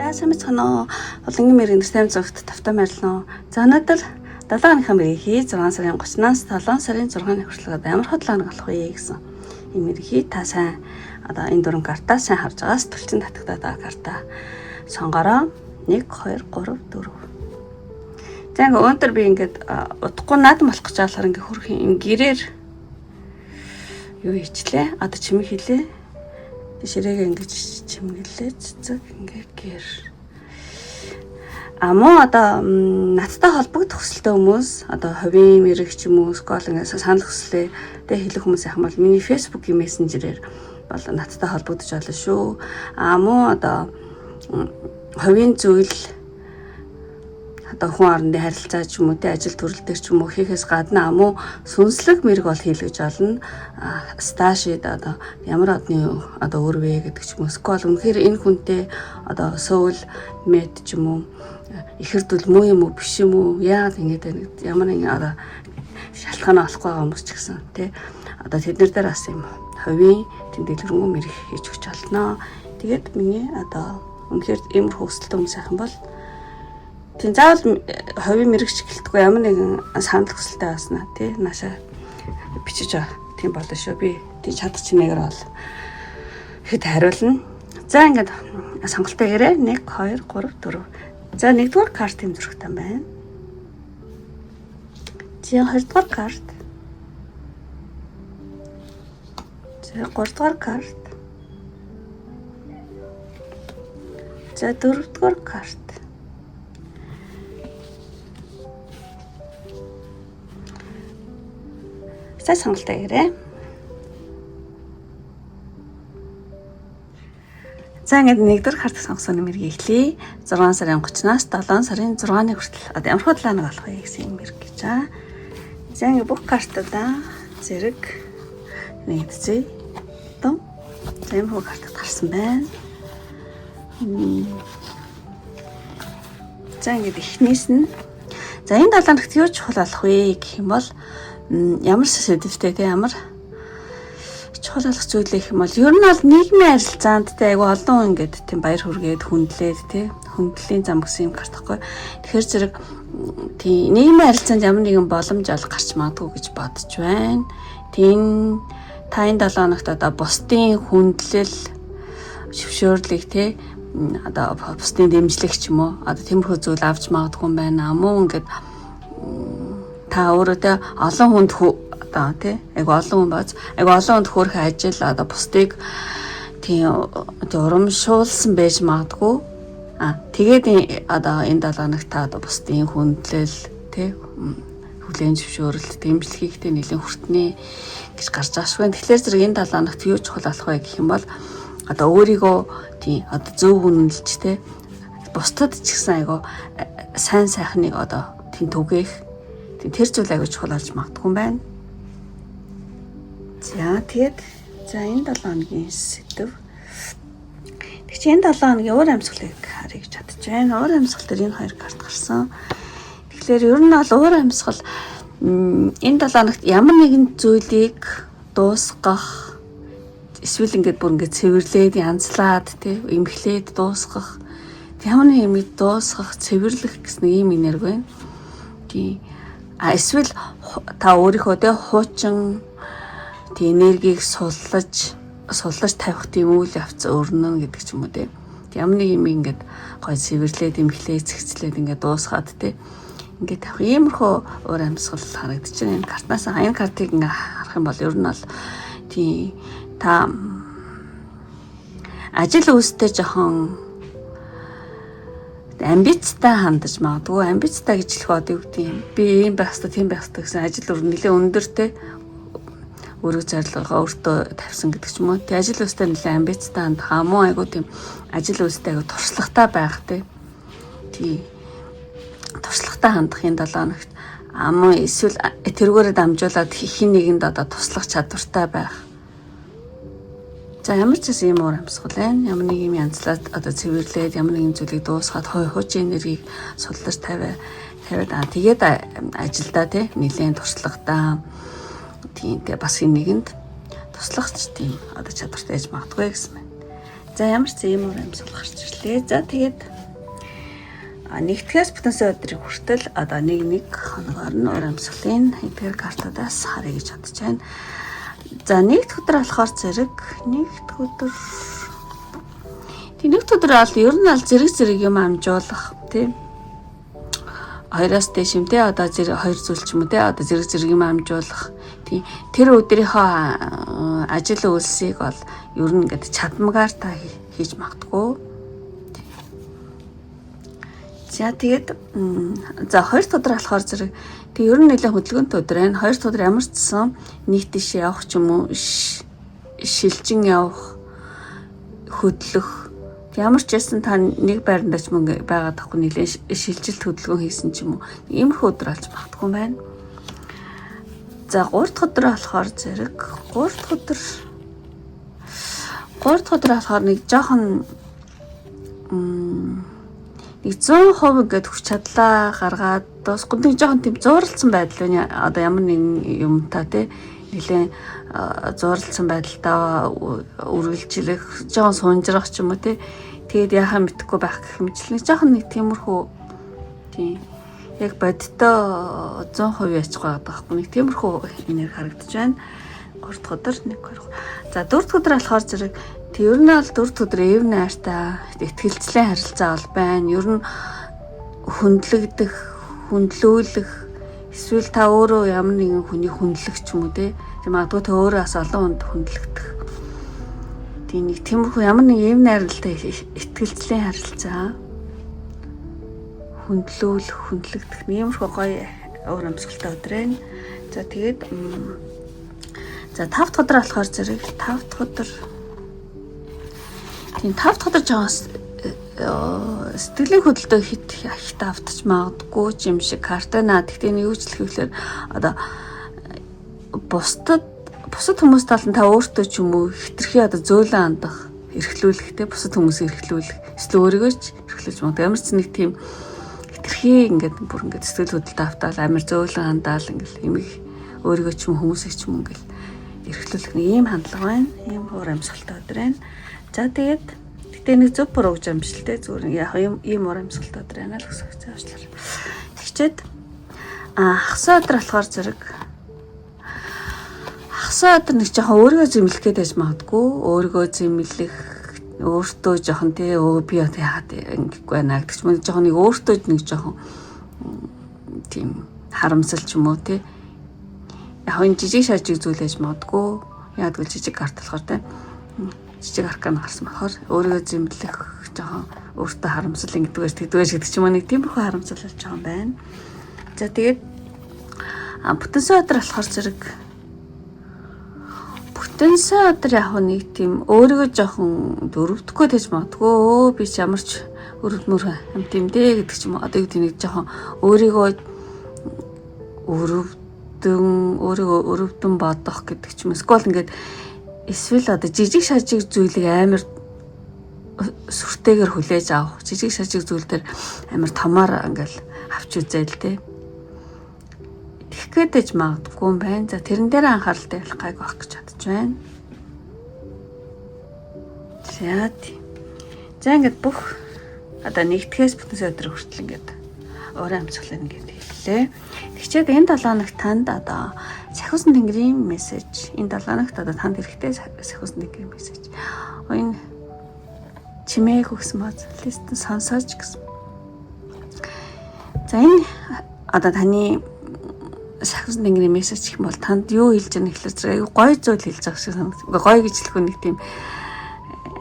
За сайн мэцхан уу. Булангийн мэрэгэн сайн зөвхт тавтай морилно. За өнөөдөр 7 хоногийн мэрэгий 6 сарын 30-наас 7 сарын 6-ны хүртэл ямар 7 хоног болох вэ гэсэн ийм мэрэгий та сайн одоо энэ дөрвөн картаа сайн харж байгаас төлчин татагдаад байгаа карта сонгороо 1 2 3 4. За ингээ өнөөдөр би ингээд удахгүй наадам болох гэж болохоор ингээ хөрхийн юм гэрээр юу хийчлээ. Одоо чимэг хийлээ. Ширээгээ ингэж чимгэлээ цэцэг ингээ гэр. А мөн одоо надтай холбогдох хүсэлтэй хүмүүс одоо хувийн мэрэг ч юм уу скол ингээ санал хүслээ тэг хэлэх хүмүүс яах юм бол миний Facebook-ийн мессенжерээр бол надтай холбогдож болно шүү. А мөн одоо хувийн зүйл одоо хүн орондын харилцаа ч юм уу те ажил төрөл дээр ч юм уу хийхээс гадна мөн сүнслэг мэрэг бол хийлгэж олно. Сташид одоо ямар одны одоо өр вэ гэдэг ч юм уу. Скол үнэхээр энэ хүнтэй одоо soul mate ч юм уу ихэр дүл муу юм уу биш юм уу яагаад ингэж байна ямар нэгэн одоо шалтгаан олохгүй байгаа хүмүүс ч гэсэн те одоо тэднэр дээр бас юм хувийн тэмдэглэрэнгүй мэрэг хийж өгч олно. Тэгээд миний одоо үнэхээр иймэрхүү хүсэлтэй хүмүүс байх юм бол тийм заавал хувийн мэрэгч гэлтгүй ямар нэгэн санал хүсэлтэй байснаа тий наашаа бичиж байгаа тийм болно шүү. Би тийм чадах чинээгээр бол хэд хариулна. За ингээд сонголтоо хийрээ 1 2 3 4. За нэгдүгээр карт юм зөрөгтэй байна. За хоёрдугаар карт. За гуравдугаар карт. За дөрөвдүгээр карт. За сонголтоо хийрээ. За ингээд нэгдүгээр карт сонгосон мэргийг эхлэе. 6 сарын 30-наас 7 сарын 6-ны хүртэл одоо ямар худлаа нэг болох вэ гэсэн юм мэрэг гэж аа. За ингээд бүх картуудаа зэрэг нэгдцээ. Одоо за ямар хүү картад гарсан байна. За ингээд эхнээс нь за энэ 7 хоногт юу чухал болох вэ гэх юм бол ямар сэдвтэй те ямар чухал болох зүйл гэх юм бол ер нь бол нийгмийн харилцаанд те айгу олон ингээд тийм баяр хүргээд хүндлээд те хүндлийн зам гэсэн юм гарт байхгүй. Тэгэхээр зэрэг тийм нийгмийн харилцаанд ямар нэгэн боломж ол гарч магадгүй гэж бодож байна. Тийм та энэ 7 хоногт одоо бусдын хүндлэл зөвшөөрлийг те одоо бусдын дэмжлэг ч юм уу одоо тиймэрхүү зүйл авч магадгүй юм байна. Мөн ингээд та өөрөө те олон хүнд одоо тий айгу олон хүн бааз айгу олон хүнд хөөрхөн ажил одоо бусдыг тийм урамшуулсан байж магадгүй. А тэгээд одоо энэ 7 хоногт та одоо бусдын хүндлэл тий хүлээн зөвшөөрөл дэмжлэгийг тий нэлээд хүртнэ гэж гарч байгаа шүү. Тэгэхээр зэрэг энэ 7 хоногт юу чухал болох вэ гэх юм бол одоо өөрийгөө тий одоо зөв үнэлж тий бусдад ч гэсэн айгу сайн сайхныг одоо тийм түгээх тэр зүйл айгу чухал болж магадгүй юм байна. За тэгээд за энэ 7 хоногийн сэдэв. Тэг чи энэ 7 хоногийн уур амьсгалыг харъя гэж чадж байна. Уур амьсгал дээр энэ хоёр карт гарсан. Тэгэхээр ер нь бол уур амьсгал энэ 7 хоногт ямар нэгэн зүйлийг дуусгах эсвэл ингээд бүр ингээд цэвэрлээд янзлаад тий эмхлээд дуусгах ямар нэг юм дуусгах цэвэрлэх гэсэн нэг юм энерги байна. Тий. А эсвэл та өөрийнхөө тий хуучин тий энергийг суллаж тавих тийм үйл явц өрнөн гэдэг ч юм уу тий. Ямар нэг юм ингээд гой цэвэрлээд эмхлээд цэгцлээд ингээд дуусгаад тий ингээд тавих иймэрхүү уур амьсгал харагдаж байна. Энэ картнаас энэ картыг ингээд харах юм бол ер нь бол тий та ажил үйлстэй жоохон амбицтай хандаж магадгүй. Амбицтай гэж хэлэх одоо юу гэдэг юм. Би ийм байх хэвээр тийм байх хэвээр гэсэн ажил өр нэлээд өндөртэй өрөг зорилгоо өөртөө тавьсан гэдэг ч юм уу. Тэг ажил үйлстэй нэлээд амбицтай хандах муу айгуу тийм ажил үйлстэй айгуу туршлагатай байх тий. Тий. Туршлагатай хандах энэ 7 хоногт муу эсвэл тэргээрээ дамжуулаад хин нэгэнд одоо туслах чадвартай байх. За ямар ч гэсэн ийм уур амьсгал байна. Ямар нэг юм янзлаад одоо цэвэрлээд ямар нэгэн зүйлийг дуусгаад хуучин энергийг суллаж тавиад тэгээд ажилдаа тий нэлээд туршлагатай тийм тий бас хин нэгэнд туслах ч тийм одоо чадвартай байж магадгүй гэсэн байна. За ямар ч ийм уур амьсгал гарч ирлээ. За тэгээд Нэгдгээс бүтэнсэн өдрийг хүртэл одоо нэг хоногоор нь уур амьсгалын эдгээр картуудаас харъя гэж бодож байна. За, нэгд өдөр болохоор зэрэг нэгд өдөр. Тэг нэгд өдөр бол ер нь аль зэрэг зэрэг юм амжуулах, тий, хоёроос дээш юм, те, одоо зэрэг хоёр зүйл ч юм уу, те, одоо зэрэг зэрэг юм амжуулах, тий, тэр өдрийнхөө ажил үйлсийг бол ер нь ингээд чадмгаар та хийж магадгүй. За, тэгээд за, хоёр дахь өдөр болохоор зэрэг тэг ер нь нэлээд хөдөлгөөнтэй өдөр байна. Хоёр дахь өдөр ямар ч гэсэн нэг тийш явах ч юм уу, шилжин явах, хөдлөх, ямар ч байсан та нэг байранда ч мөн байгаад тахгүй, нэлээд шилжилт хөдөлгөөн хийсэн ч юм уу. Иймэрхүү өдөр олж магадгүй юм байна. За, 3 дахь өдөр болохоор зэрэг 3 дахь өдөр, 3 дахь өдөр болохоор нэг жоохон нэг 100% ингээд хүч чадлаа гаргаад дуусахгүй, нэг жоохон тийм зууралдсан байдал байна. Одоо ямар нэгэн юм та, тий, нэлээд зууралдсан байдалтай үргэлжлэх, жоохон сунжрах ч юм уу, тий. Тэгээд яхаа мэдэхгүй байх гэх мэтлэн жоохон нэг тиймэрхүү, тий, яг бодиттой 100% яачих байгаа байхгүй, нэг тиймэрхүү энерги харагдаж байна. 3 дахь өдөр, 1 2. За, 4 дахь өдөр болохоор зэрэг тэг ер нь бол 4 дахь өдөр эв найртай итгэлцлийн харилцаа бол байна. Ер нь хүндлэгдэх, хүндлүүлэх, эсвэл та өөрөө ямар нэгэн хүний хүндлэх ч юм уу, те. Тэг магадгүй та өөрөө бас олон хүнд хүндлэгдэх. Тийм, нэг тиймэрхүү ямар нэг эв найралтай итгэлцлийн харилцаа, хүндлүүлэх, хүндлэгдэх иймэрхүү гоё уур амьсгалтай өдөр байна. За, тэгээд за, 5 дахь өдөр болохоор зэрэг 5 дахь өдөр, тийм, 5 дахь өдөр жоохон сэтгэлийн хөдлөлтөд хит хит автаж магадгүй ч юм шиг карт байна. Гэхдээ нэг юу ч хэлэхээр одоо бусад хүмүүс талан та өөртөө ч юм уу хэтэрхий одоо зөөлөн хандах, эрхлүүлэх, те, бусад хүмүүсийг эрхлүүлэх, эсвэл өөрийгөө ч эрхлүүлж магадгүй. Ямар ч нэг тийм хэтэрхий ингээд бүр ингээд сэтгэл хөдлөлтөд автаал амар зөөлөн хандаал ингээд эмиг өөрийгөө ч юм, хүмүүсийг ч юм ингээд эрхлүүлэх нэг ийм хандлага байна. Ийм уур амьсгалтай өдөр байна. За, тэгээд гэтээ нэг зөв буруу гэж юм биш л те, зүгээр яг ийм уур амьсгалтай өдөр байна л гэсэн үг. За, уучлаарай. Тэгчээд хагас өдөр болохоор зэрэг хагас өдөр нэг жоохон өөрийгөө зэмлэх гээд байж магадгүй. Өөрийгөө зэмлэх, өөртөө жоохон, тий, өө би одоо яагаад ингэхгүй байна гэдэг ч юм уу, жоохон нэг өөртөө нэг жоохон тийм харамсал ч юм уу, тий. Яг энэ жижиг шажиг зүйл байж магадгүй. Яг гэвэл жижиг карт болохоор, тий, жижиг аркан гарсан болохоор өөрийгөө зэмлэх, жоохон өөртөө харамсал ингэдэгвэж тэгдэгвэж гэдэг ч юм уу, нэг тиймэрхүү харамсал болж байгаа юм байна. За, тэгээд бүтэн өдөр болохоор зэрэг бүтэн өдөр яг нэг тийм өөрийгөө жоохон дөрөвдөхгүй байж магадгүй. Өө, би ч ямар ч өрөвдмөр юм тийм дээ гэдэг ч юм уу. Одоо гэдэг нэг жоохон өөрийгөө өрөвдөн, өөрийгөө өрөвдөн бодох гэдэг ч юм. Эсвэл ингээд эсвэл одоо жижиг шажиг зүйлийг амар сүртэйгээр хүлээж авах. Жижиг шажиг зүйл дээр амар томоор ингээл авч үзээл, те. Тэгэх гээд магадгүй юм байна. За, тэрэн дээр анхааралтай байх гайг байх гэж бодож байна. За, тийм. За, ингээд бүх одоо нэгтгэхээс бүтэн өдөр хүртэл ингээд уур амьсгалаа ингээд хэллээ. Тэгчээд энэ 7 хоногт танд одоо сахиусан тэнгэрийн мессеж, энэ 7 хоногт одоо танд хэрэгтэй сахиусан тэнгэрийн мессеж. Энэ чимээг өгсөн бааз listen, сонсооч гэсэн. За, энэ одоо таны сахиусан тэнгэрийн мессеж гэх юм бол танд юу хэлж байгаа гэхэлэр зэрэг айгүй гоё зүйл хэлж байгаа шиг санагдав. Гоё гэж хэлэхгүй, нэг тийм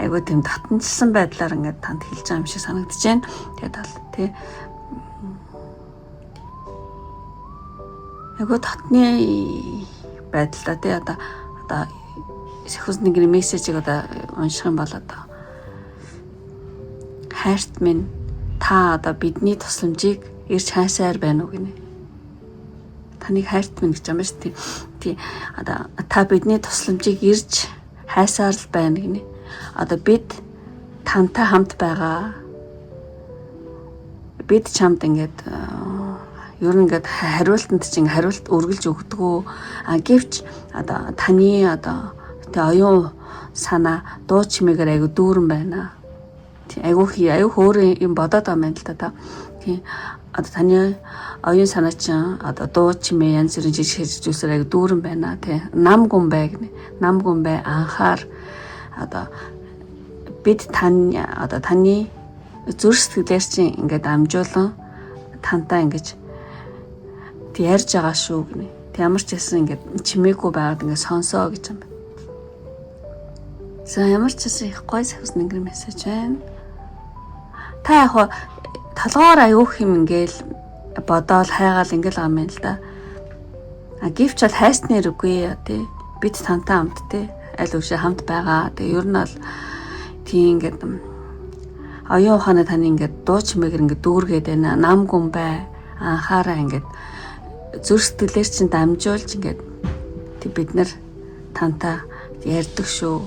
айгүй тийм татанчилсан байдлаар ингээд танд хэлж байгаа юм шиг санагдаж байна. Тэгээд бол, тий, айгүй татны байдалтай, тий, одоо сахиусан тэнгэрийн мессежийг одоо унших юм бол одоо хайрт минь, та одоо бидний тусламжийг ирж хайсаар байна уу гинэ. Таныг хайрт минь гэж юм ба шүү дээ. Тий. Одоо та бидний тусламжийг ирж хайсаар л байна гинэ. Одоо бид тантай хамт байгаа. Бид чамд ингээд ер нь ингээд хариултанд чинь хариулт үргэлж өгдөгөө. А гэвч одоо таны одоо тэ оюун санаа дуу чимээгээр айгу дүүрэн байна. Тий, айгу хий айгу хөөрөн юм бодоод байгаа юм л та. Тийм одоо таны оюун санаа чинь одоо дуу чимээ янз бүрийн жижиг зүйлсээр аяг дүүрэн байна тий. Нам гүн бай гэнэ. Нам гүн бай анхаар одоо бид тань одоо таны зүрх сэтгэлээр чинь ингээд амжуулан тантай ингэж тэг ярьж байгаа шүү гинэ. Тэг ямар ч байсан ингээд чимээгүй байгаад ингээд сонсоо гэж юм байна. За ямар ч байсан их гой сахиус нэнгэр мессеж байна. Та яг толгоор аюух юм ингээл бодоол хайгаал ингээл байгаа юм л да. А гэвч бол хайсны хэрэггүй тий. Бид тантай хамт тий. Аль үшээ хамт байгаа. Тэгээ ер нь бол тийм ингээд оюун ухааны таны ингээд дуу чимээгээр ингээд дүүргээд байна. Нам гүн бай. Анхаараа ингээд зүрх сэтгэлээр чинь дамжуулж ингээд тэг бид нар тантай ярьдаг шүү.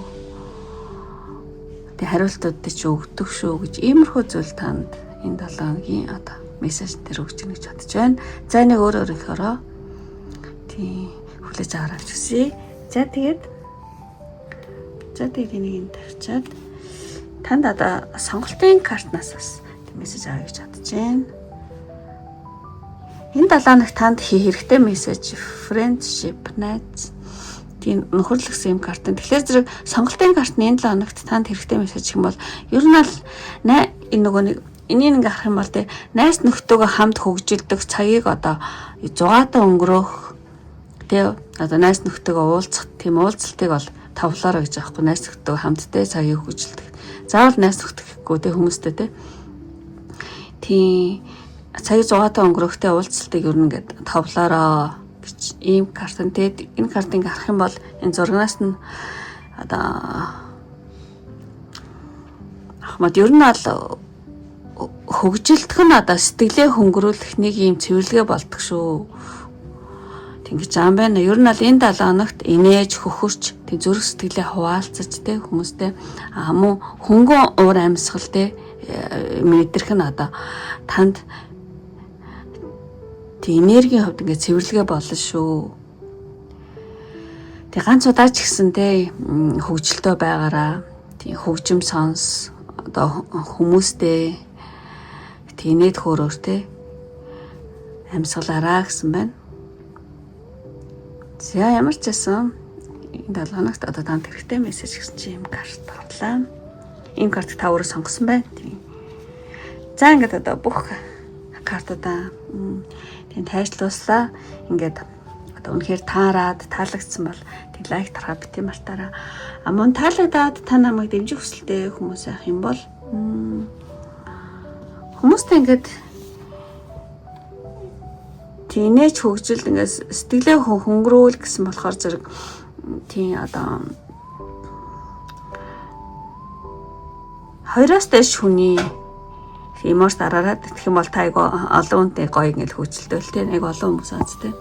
Тэг хариултууд чи өгдөг шүү гэж иймэрхүү зүйл танд энэ 7 хоногийн одоо мессеж дээр өгч гэнэ гэж бодож байна. За нэг өөр өөрийнхөөрөө тий хүлээж аваарай гэж хүсье. За тэгээд энийг энэ тавьчаад танд одоо сонголтын картнаас бас мессеж авъя гэж бодож байна. Энэ 7 хоног танд хийх хэрэгтэй мессеж friendship найз тийм нөхөрлөх гэсэн юм карт. Тэгэхээр зэрэг сонголтын карт нь энэ 7 хоногт танд хэрэгтэй мессеж гэх юм бол ер нь л энэ нөгөө нэг энийг ингээ харах юм бол тий найз нөхдөөгөө хамт хөгжилдөх цагийг одоо зугаатай өнгөрөөх тий одоо найз нөхдөөгөө уулзах тийм уулзалтыг бол товлоорой гэж аахгүй найз нөхдөөгөө хамтдаа цагийг хөгжилдөх. Заавал найз нөхдөг гэхгүй тий хүмүүстэй тий. Тийм цагийг зугаатай өнгөрөхтэй уулзалтыг ер нь ингээд товлоорой гэж ийм картан тий энэ картыг харах юм бол энэ зурагнаас нь одоо ахмад ер нь бол хөгжилдөх нь одоо сэтгэлээ хөнгөрүүлэх нэг юм цэвэрлэгээ болдог шүү. Тэгэж юм байна. Ер нь бол энэ 7 хоногт инээж хөхөрч тэг зүрх сэтгэлээ хуваалцаж тэ хүмүүстэй мөн хөнгөн уур амьсгал тэ мэдрэх нь одоо танд тэг энергийн хувьд ингээд цэвэрлэгээ болно шүү. Тэг ганц удаа ч гэсэн тэ хөгжилтөө байгаараа тэг хөгжим сонс одоо хүмүүстэй тэнэд хөөрөөр те амьсгалаараа гэсэн байна. За ямар ч байсан энэ 7 хоногт одоо танд хэрэгтэй мессеж гэсэн чи юм карт гарлаа. Ийм картыг та өөрөө сонгосон байна. Тийм. За ингээд одоо бүх картуудаа тийм тайжлууслаа. Ингээд одоо үнэхээр таарад таалагдсан бол тэг лайк дарахаа бити мартаараа. А мөн таалагдаад та намайг дэмжих хүсэлтэй хүмүүс байх юм бол хүмүүстэй ингээд тийнэж хөгжилд ингээд сэтгэлээ хөнгөрөөл гэсэн болохоор зэрэг тийм одоо хоёроос дээш хүний эмоц дараарад гэх юм бол та айгу олон хүнтэй гоё ингээд хөгжилдөөл тийм айгу олон хүмүүс аз тийм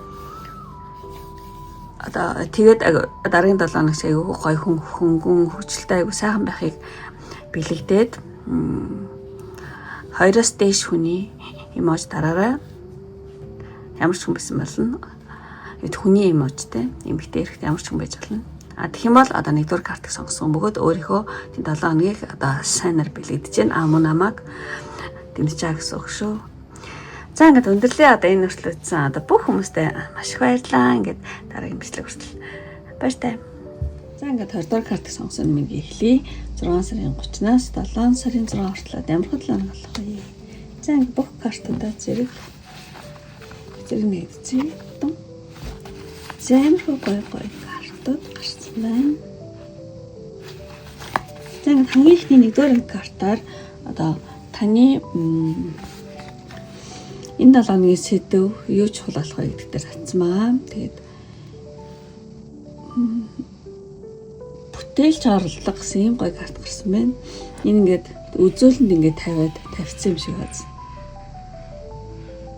одоо тэгээд дараагийн 7 хоногт айгу гоё хөнгөн хөгжилтэй айгу сайхан байхыг бэлэгдээд хоёроос дээш хүний эмож дараарай. Ямар ч хүн байсан болно. Эд хүний эможтэй, эмэгтэй эрэгтэй ямар ч хүн байж болно. А тэгэх юм бол одоо нэгдүгээр картыг сонгосон бөгөөд өөрийнхөө 7 хоногийг одоо сайнаар бэлэгдэж байна. А мөн намайг дэмжиж байгаа гэсэн үг шүү. За ингээд өндөрлөө одоо энэ хүртэл үзсэн одоо бүх хүмүүстээ маш их баярлалаа. Ингээд дараагийн бичлэг хүртэл баяртай. За ингээд 20 дугаар картыг сонгосон юм эхлэе. 6 сарын 30-наас 7 сарын 6 хүртэл ямар 7 хоног болох вэ? За ингээд бүх картуудаа зэрэг зэрэг нэгдсэн. За ямар гоё гоё картууд гарсан байна. За ингээд хамгийн ихний нэгдүгээр картаар одоо таны энэ 7 хоногийн сэдэв юу чухал болох вэ гэдэг дээр татсан байгаа. Тэгээд бүтээлч орлого гэсэн ийм гоё карт гарсан байна. Энэ ингээд үзүүлэнд ингээд тавиад тавьсан юм шиг байна.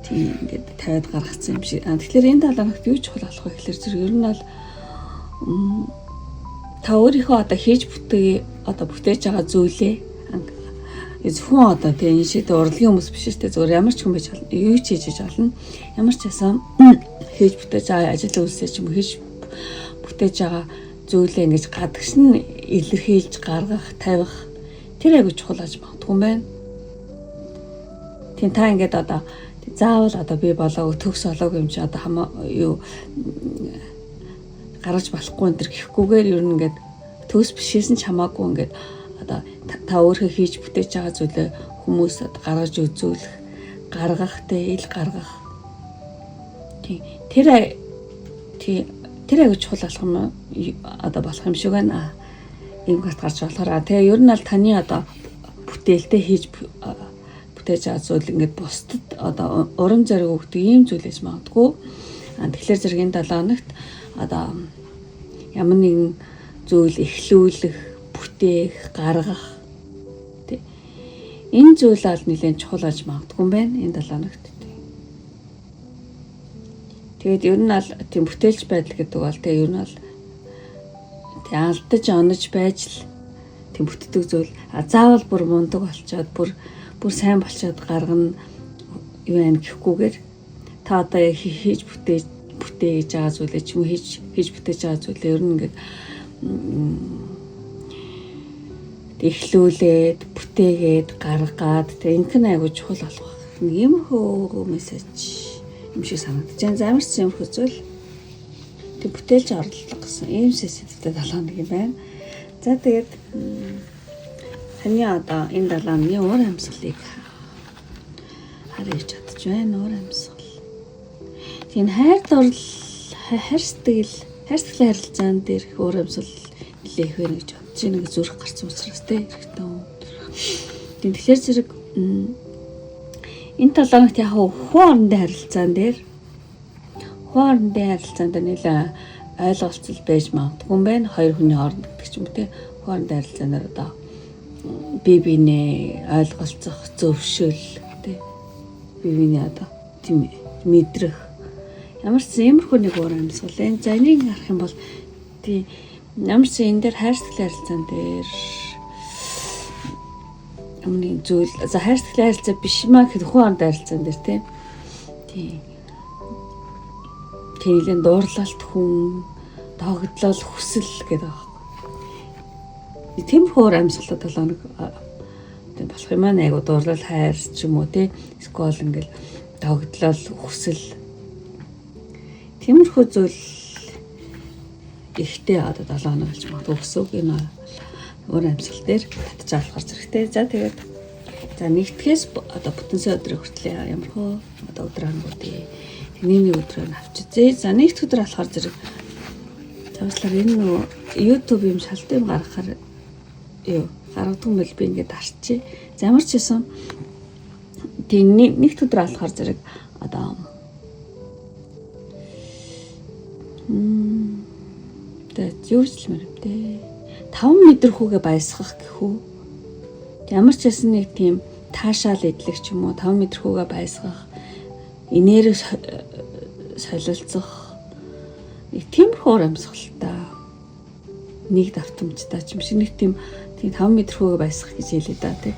Тийм ингээд тавиад гаргацсан юм шиг. А тэгэхээр энэ 7 хоногт юу чухал болох вэ гэхээр зэрэг ер нь бол та өөрийнхөө одоо хийж бүтээ одоо бүтээж байгаа зүйлээ зөвхөн одоо тийм энэ шиг урлагийн хүмүүс биш шүү дээ. Зөвхөн ямар ч хүн байж болно. Юу ч хийж болно. Ямар ч байсан хийж бүтээж байгаа ажил үйлсээ ч юм уу хийж бүтээж байгаа зүйлээ ингэж гадагш нь илэрхийлж гаргах, тавих тэр айгу чухал аж магадгүй юм байна. Тийм та ингээд одоо заавал одоо би болоогүй төгс олоогүй юм чи одоо хамаа юу гаргаж болохгүй энэ төр гэхгүйгээр ер нь ингээд төгс бишээсэн ч хамаагүй ингээд одоо та өөрөө хийж бүтээж байгаа зүйлээ хүмүүс гаргаж үзүүлэх, гаргах те ил гаргах. Тийм тэр тийм тэр аягүй чухал болох юм одоо болох юм шиг байна. Ийм карт гарч болохоор тэгээ ер нь аль таны одоо бүтээлтэй хийж бүтээж байгаа зүйл ингээд бусдад одоо урам зориг өгдөг ийм зүйл гэж магадгүй. Тэгэхээр зэрэг энэ 7 хоногт одоо ямар нэгэн зүйл эхлүүлэх, бүтээх, гаргах тий. Энэ зүйл бол нэлээд чухал болж магадгүй юм байна энэ 7 хоногт. Тэгээд ер нь аль тийм бүтээлч байдал гэдэг бол тий ер нь бол тий алдаж онож байж л тийм бүтдэг зүйл. А заавал бүр мундаг болчоод бүр сайн болчоод гаргана юу юм гэхгүйгээр та одоо яг хийж бүтээж байгаа зүйлээ ч юм уу хийж бүтээж байгаа зүйлээ ер нь ингээд эхлүүлээд бүтээгээд гаргаад тэг ингэх нь айгуу чухал болох байх. Нэг иймэрхүү мессеж юм шиг санагдаж байна. За ямар ч иймэрхүү зүйл тэг бүтээлч орлого гэсэн ийм сэдвтэй 7 хоног юм байна. За тэгээд таны одоо энэ 7 хоногийн уур амьсгалыг харъя чадж байна. Уур амьсгал. Тийм хайр дурлал, хайр сэтгэл, хайр сэтгэлийн харилцаан дээр их уур амьсгал нэлээх вэ гэж бодож байна. Нэг зүрх гарсан учраас те хэрэгтэй юм. Тийм тэгэхээр зэрэг энэ 7 хоногт яг хүн орондын харилцаан дээр нэлээ ойлголцол байж магадгүй юм байна. Хоёр хүний хооронд гэдэг ч юм уу те. Хүн орондын харилцаан дээр одоо бие биенээ ойлголцох, зөвшөл те. Бие биенээ одоо тийм мэдрэх. Ямар ч иймэрхүү нэг уур амьсгал. Энэ за энийг харах юм бол тийм ямар ч энэ дээр хайр сэтгэлийн харилцаан дээр ямар нэгэн зүйл за хайр сэтгэлийн харилцаа биш маа гэхэд хүн орондын харилцаан дээр те. Тийм. Тийм нэлээд дуурлалт хүн, догдлол, хүсэл гэдэг байгаа байхгүй. Тиймэрхүү уур амьсгалтай 7 хоног тийм болох юм аа. Айгу дуурлал, хайр ч юм уу те. Эсвэл ингээл догдлол, хүсэл. Тиймэрхүү зүйл ихтэй одоо 7 хоног болж магадгүй гэсэн үг. Энэ уур амьсгал дээр татж авах хэрэгтэй. За тэгээд за нэгтгэхээс одоо бүтэнсэн өдрийг хүртэл ямар хөө одоо өдөр хоногуудыг тэрний өдрөөр нь авч үзье. За нэгдэх өдөр болохоор зэрэг тавслаар энэ нөгөө YouTube юм шалт юм гаргахаар юу гаргадаг юм бол би ингээд арчи. За ямар ч байсан тийм нэгдэх өдөр болохоор зэрэг одоо тэгээд юу ч хэлмээр юм те. 5 метр хүүгээ баясгах гэх үү. Ямар ч байсан нэг тийм таашаал эдлэх ч юм уу 5 метр хүүгээ баясгах, энерги солилцох нэг тиймэрхүү уур амьсгалтай нэг давтамжтай ч юм шиг нэг тийм 5 метр хүүгээ баясгах гэж хэлээ да тий.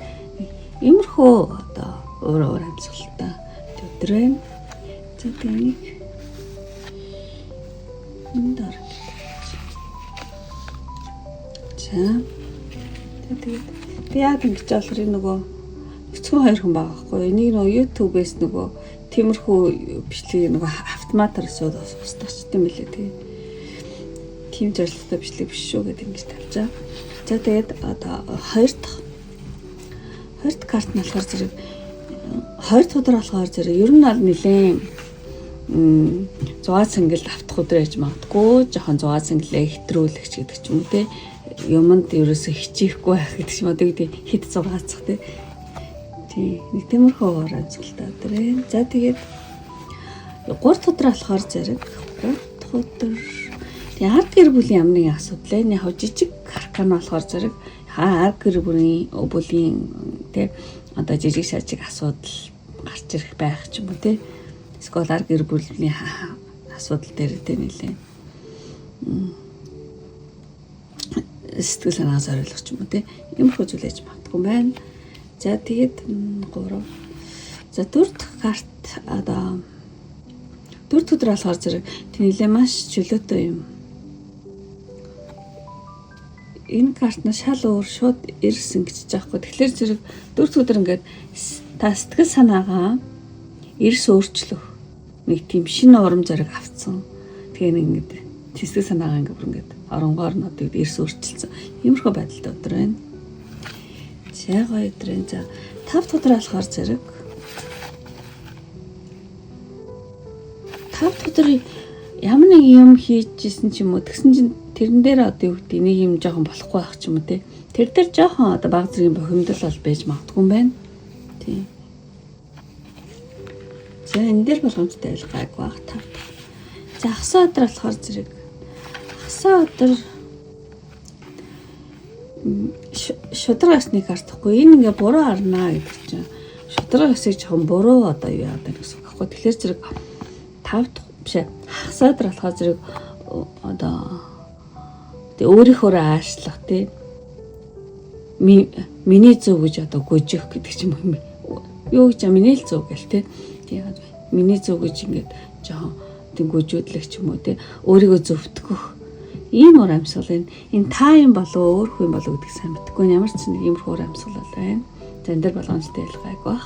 Иймэрхүү одоо уур амьсгалтай өдөр байна. За тэгээ нэг энд ор. За тэгээд би яг ингэж болохоор энэ нөгөө өцгөн хоёр хүн байгаа байхгүй. Энийг нөгөө YouTube-ээс нөгөө тиймэрхүү бичлэгийг нөгөө автоматар сууд устгах юм билээ тий. Тийм зорилготой бичлэг биш шүү гэдэг ингэж тавьж байгаа. За тэгээд одоо хоёр дахь карт нь болохоор зэрэг хоёр дахь өдөр болохоор зэрэг ер нь бол нэлээд зугаа цэнгэлд автах өдөр яж магадгүй. Жохон зугаа цэнгэлээ хэтрүүлэх ч гэдэг ч юм уу те. Юмд ерөөсөө хичээхгүй байх гэдэг ч юм уу тий. Хит зугаацах те. Тий. Нэг тиймэрхүү уур амьсгалтай өдөр ээ. За тэгээд 3 дахь өдөр болохоор зэрэг 3 дахь өдөр тий ард гэр бүлийн ямар нэгэн асуудал ээ. Яг жижиг аркан болохоор зэрэг ард гэр бүлийн тий одоо жижиг шажиг асуудал гарч ирэх байх ч юм уу тий. Эсвэл ард гэр бүлийн асуудал дээр тий нэлээ сэтгэл санаа зориулах ч юм уу тий. Иймэрхүү зүйл ээж магадгүй байна. За тэгээд 3. За дөрөв дэх карт одоо дөрөв өдөр болохоор зэрэг тийм нэлээ маш чөлөөтэй юм. Энэ карт нь шал өөр шууд ирсэн гэж жаахгүй. Тэгэхээр зэрэг дөрөв өдөр ингээд Та сэтгэл санаагаа эрс өөрчлөх нэг тийм шинэ урам зориг авцсан. Тэгээ нэг ингээд сэтгэл санаагаа ингээд бүр ингээд оронгоор нь одоо эрс өөрчилсөн. Иймэрхүү байдалтай өдөр байна. За гоё өдөр байна. За 5 дахь өдөр болохоор зэрэг 5 дахь өдөр ямар нэг юм хийжсэн ч юм уу тэгсэн чинь тэрэн дээр одоо юу гэдэг нэг юм жоохон болохгүй байх ч юм уу те. Тэр дээр жоохон одоо баг зэргийн бухимдал бол байж магадгүй юм байна. Тийм. За энэ дээр болгоомжтой байл гайгүй байх 5 дахь. За хасаа өдөр болохоор зэрэг хасаа өдөр шудраг ёсны карт гэхгүй энэ ингээ буруу харнаа гэдэг чинь шудраг ёсыг жоохон буруу одоо юу яадаг гэсэн үг байхгүй. Тэгэхээр зэрэг 5 дахь биш хагас өдөр болохоор зэрэг одоо тэг өөрийнхөө аашлах тий миний зөв гэж одоо гүжих гэдэг ч юм уу юу гэж миний л зөв гэл тий миний зөв гэж ингээд жоохон тэг гүжүүдлэх ч юм уу тий өөрийгөө зөвтгөх ийм уур амьсгал энэ. Энэ та юм болов өөр хүн болов гэдгийг сайн мэдэхгүй. Ямар ч нэг иймэрхүү уур амьсгал бол байна. За энэ дэр болгоомжтой ялгаагүй байх.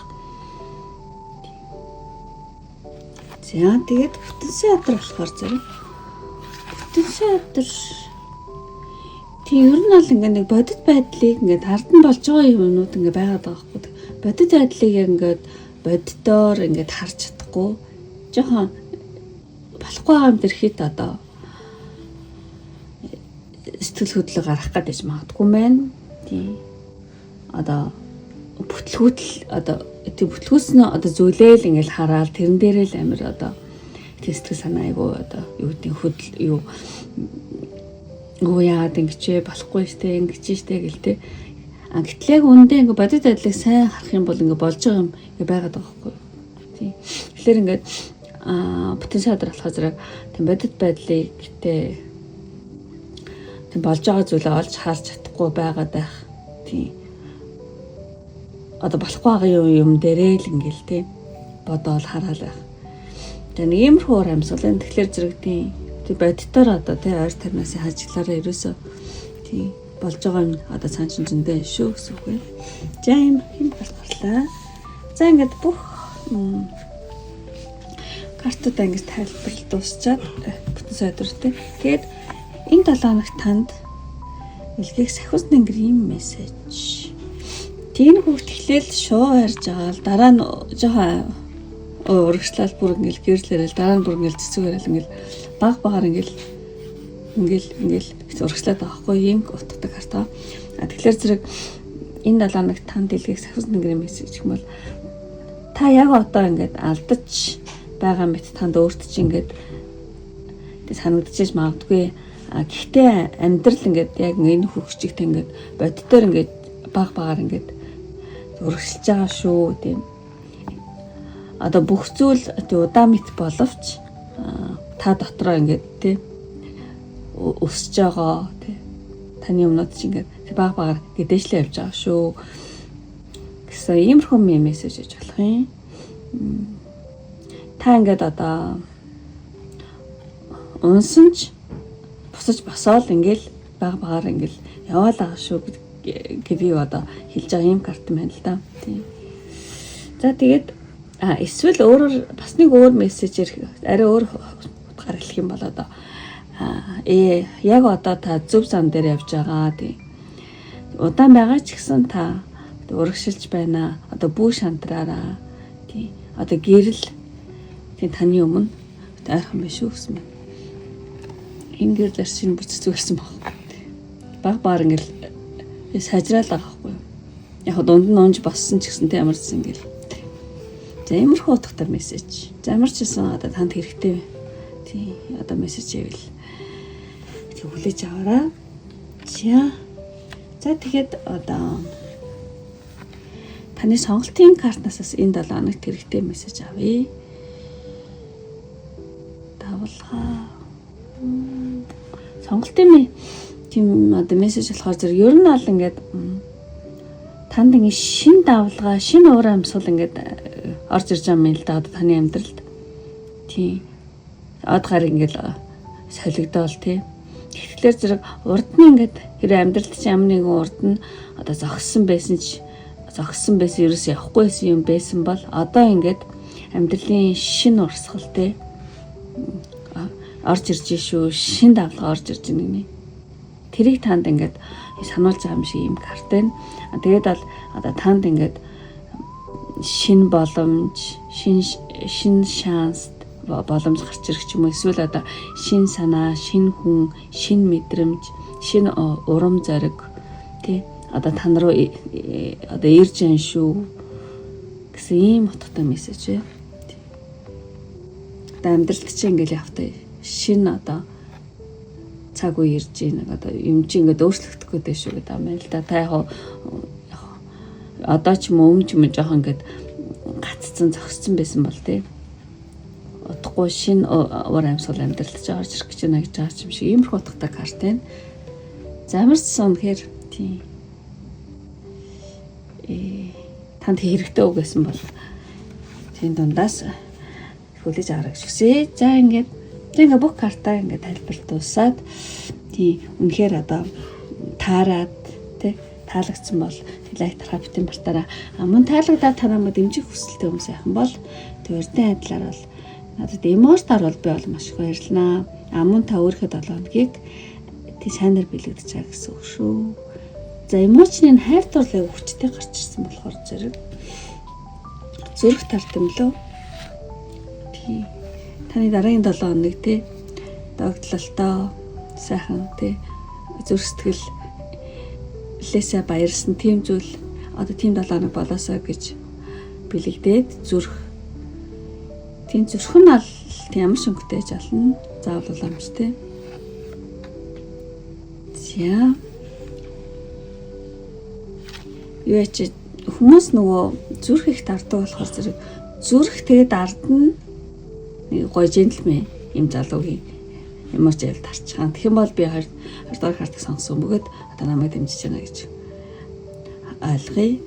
За тэгээд бүтэнсэн өдөр болохоор зэрэг бүтэнсэн өдөр тийм ер нь бол ингээ нэг бодит байдлыг ингээд ард нь болж байгаа юмнууд ингээ байгаад байгаа байхгүй. Бодит байдлыг яг ингээд боддоор ингээд харж чадахгүй. Жохон болохгүй байгаа юм дэр хит одоо сэтгэл хөдлөл гарах гэдэг ч магадгүй мэн. Тийм. Одоо бүтлгүүтэл одоо тийм бүтлгүүс нь одоо зүйлээл ингээл хараал тэрэн дээрээ л амир одоо тийм сэтгэл санаа айгу одоо юу гэдэг хөдөл юу өө яагаад ингэчээ болохгүй штэ ингэж штэ гэл те. А гэтэл яг үндэ ингээ бодит байдлыг сайн харах юм бол ингээ болж байгаа юм ингээ байгаад байгаа байхгүй юу. Тийм. Тэгэхээр ингээд бүтэн садар болохоор зэрэг тийм бодит байдлыг тэ тийм болж байгаа зүйлээ олж харж чадахгүй байгаад байх. Тийм. Одоо болохгүй байгаа юм дээрээ л ингээл тийм бодоол хараал байх. Тэгээ нэг иймэрхүү уур амьсгал энэ тэгэхээр зэрэг тийм тэг боддоор одоо тий ойр тарнаас хажиглаараа ерөөсөө тийм болж байгаа юм одоо цаан чин зөндөө шүү гэсэн үг байна. За ийм юм гарлаа. За ингээд бүх картуудаа ингэж тайлбарлал дуусчаад бүтэн сойдор тий. Тэгээд энэ 7 хоногт танд илгээх сахиус нэнгэр ийм мессеж. Тийм хүүхд эхлээл шуу ярьж байгаа л дараа нь жоохон урагшлал бүр ингээл гэрлэрэл дараа нь бүр ингээл цэцэг яриад ингээл баг багаар ингээл ингээл ингээл урагшлаад байгаа хгүй ийм утгатай карт. А тэгэхээр зэрэг энэ 7 хоногт танд илгээх сахиус нэнгэрийн мессеж гэх юм бол та яг одоо ингээд алдаж байгаа мэт танд өөрт чинь ингээд санагдчихэж магадгүй. А гэхдээ амьдрал ингээд яг энэ хөгжигт ингээд боддоор ингээд баг багаар ингээд урагшилж байгаа шүү тийм. Одоо бүх зүйл тий удаан мэт боловч та дотроо ингээд тий өсөж байгаа тий таны юмнууд чинь ингээд баг багаар гэдэшлээ явж байгаа шүү гэсэн иймэрхүү мессеж хийж болох юм. Та ингээд одоо унсан ч босож босоол ингээл баг багаар ингээл яваал байгаа шүү гэдгийг одоо хэлж байгаа ийм карт юм байна л да. Тийм. За тэгээд эсвэл өөрөөр бас нэг өөр мессежээр арай өөр утгаар хэлэх юм бол одоо яг одоо та зөв зам дээр явж байгаа тийм. Удаан байгаа ч гэсэн та урагшилж байна. Одоо бүү шантраараа тийм. Одоо гэрэл тийм таны өмнө ойрхон биш үү гэсэн байна. Энэ гэрэл арчин бүр цэцэг барьсан баг. Баг багаар ингээл сажраал байгаа байхгүй юу. Яг дунд нь унж боссон ч гэсэн тийм ямар ч ингээл. За иймэрхүү утгатай мессеж. За ямар ч гэсэн одоо танд хэрэгтэй тийм одоо мессеж ивэл тэг хүлээж аваарай. За. За тэгээд одоо таны сонголтын картнаас бас энэ 7 хоногт хэрэгтэй мессеж авъя. Давлгаа. Сонголтын тийм одоо мессеж болохоор зэрэг ер нь бол ингээд танд ингээд шин давлгаа, шин уур амьсгал ингээд орж ирж байгаа юм л да одоо таны амьдралд. Тийм. Од гар ингээд солигдоол тий. Тэгэхээр зэрэг урд нь ингээд хэрэг амьдралд чи ямар нэгэн урд нь одоо зогссон байсан ч зогссон байсан, ерөөсөө явахгүй байсан юм байсан бол одоо ингээд амьдралын шинэ урсгал те орж ирж шүү, шин давлгаа орж ирж байна гинэ. Тэрийг танд ингээд сануулж байгаа юм шиг юм карт байна. Тэгээд бол одоо танд ингээд шин боломж, шин шанс боломж гарч ирэх ч юм уу, эсвэл одоо шин санаа, шин хүн, шин мэдрэмж, шин урам зориг тий одоо тань руу одоо ирж яан шүү гэсэн ийм утгатай мессеж ээ. Одоо амьдралд чинь ингээл явтай шин одоо цаг үе ирж гин одоо юм чи ингээд өөрчлөгдөх гэдэг шүү гэдэг юм л да. Та яг одоо ч юм уу өмнө ч юм уу жоохон ингээд гаццсан зогссон байсан бол тий удахгүй шин уур амьсгал амьдралд ч орж ирэх гэж байна гэж байгаа юм шиг иймэрхүү утгатай карт байна. За ямар ч сан үнэхээр тий танд хэрэгтэй үг гэсэн бол тийм дундаас хүлээж аваарай гэж хүсье. За ингээд бүх картаа ингээд тайлбар дуусаад тий үнэхээр одоо таарад тий таалагдсан бол лайк дарахаа битэн мартаарай. Мөн таалагдаад та намайг дэмжих хүсэлтэй хүмүүс сайхан бол тэр адилаар бол надад эмоцтар бол би бол маш их баярлнаа. Мөн та өөрийнхөө 7 хоногийг тий сайнаар бэлэгдэж байгаа гэсэн үг шүү. За эмоцны хайр дурлал хүчтэй гарч ирсэн болохоор зэрэг зүрх тарт юм лөө. Тий. Таны дараагийн 7 хоног тий догтлолтоо сайхан тий зүрх сэтгэл лээсээ баярлсан тийм зүйл одоо тийм 7 хоног болоосоо гэж бэлэгдээд зүрх тийм зүрх нь ал тийм ямар шөнгөтэй жална. Заавал уламж тий. За юу яч хүмүүс нөгөө зүрх их дарддаг болохоор зэрэг зүрх тэгээд ард нь нэг гоё джентльмен юм залуугийн ямар ч айл тарчхан. Тэгэх юм бол би 2 дугаар картыг сонгосон бөгөөд одоо намайг дэмжиж байна гэж ойлгоё.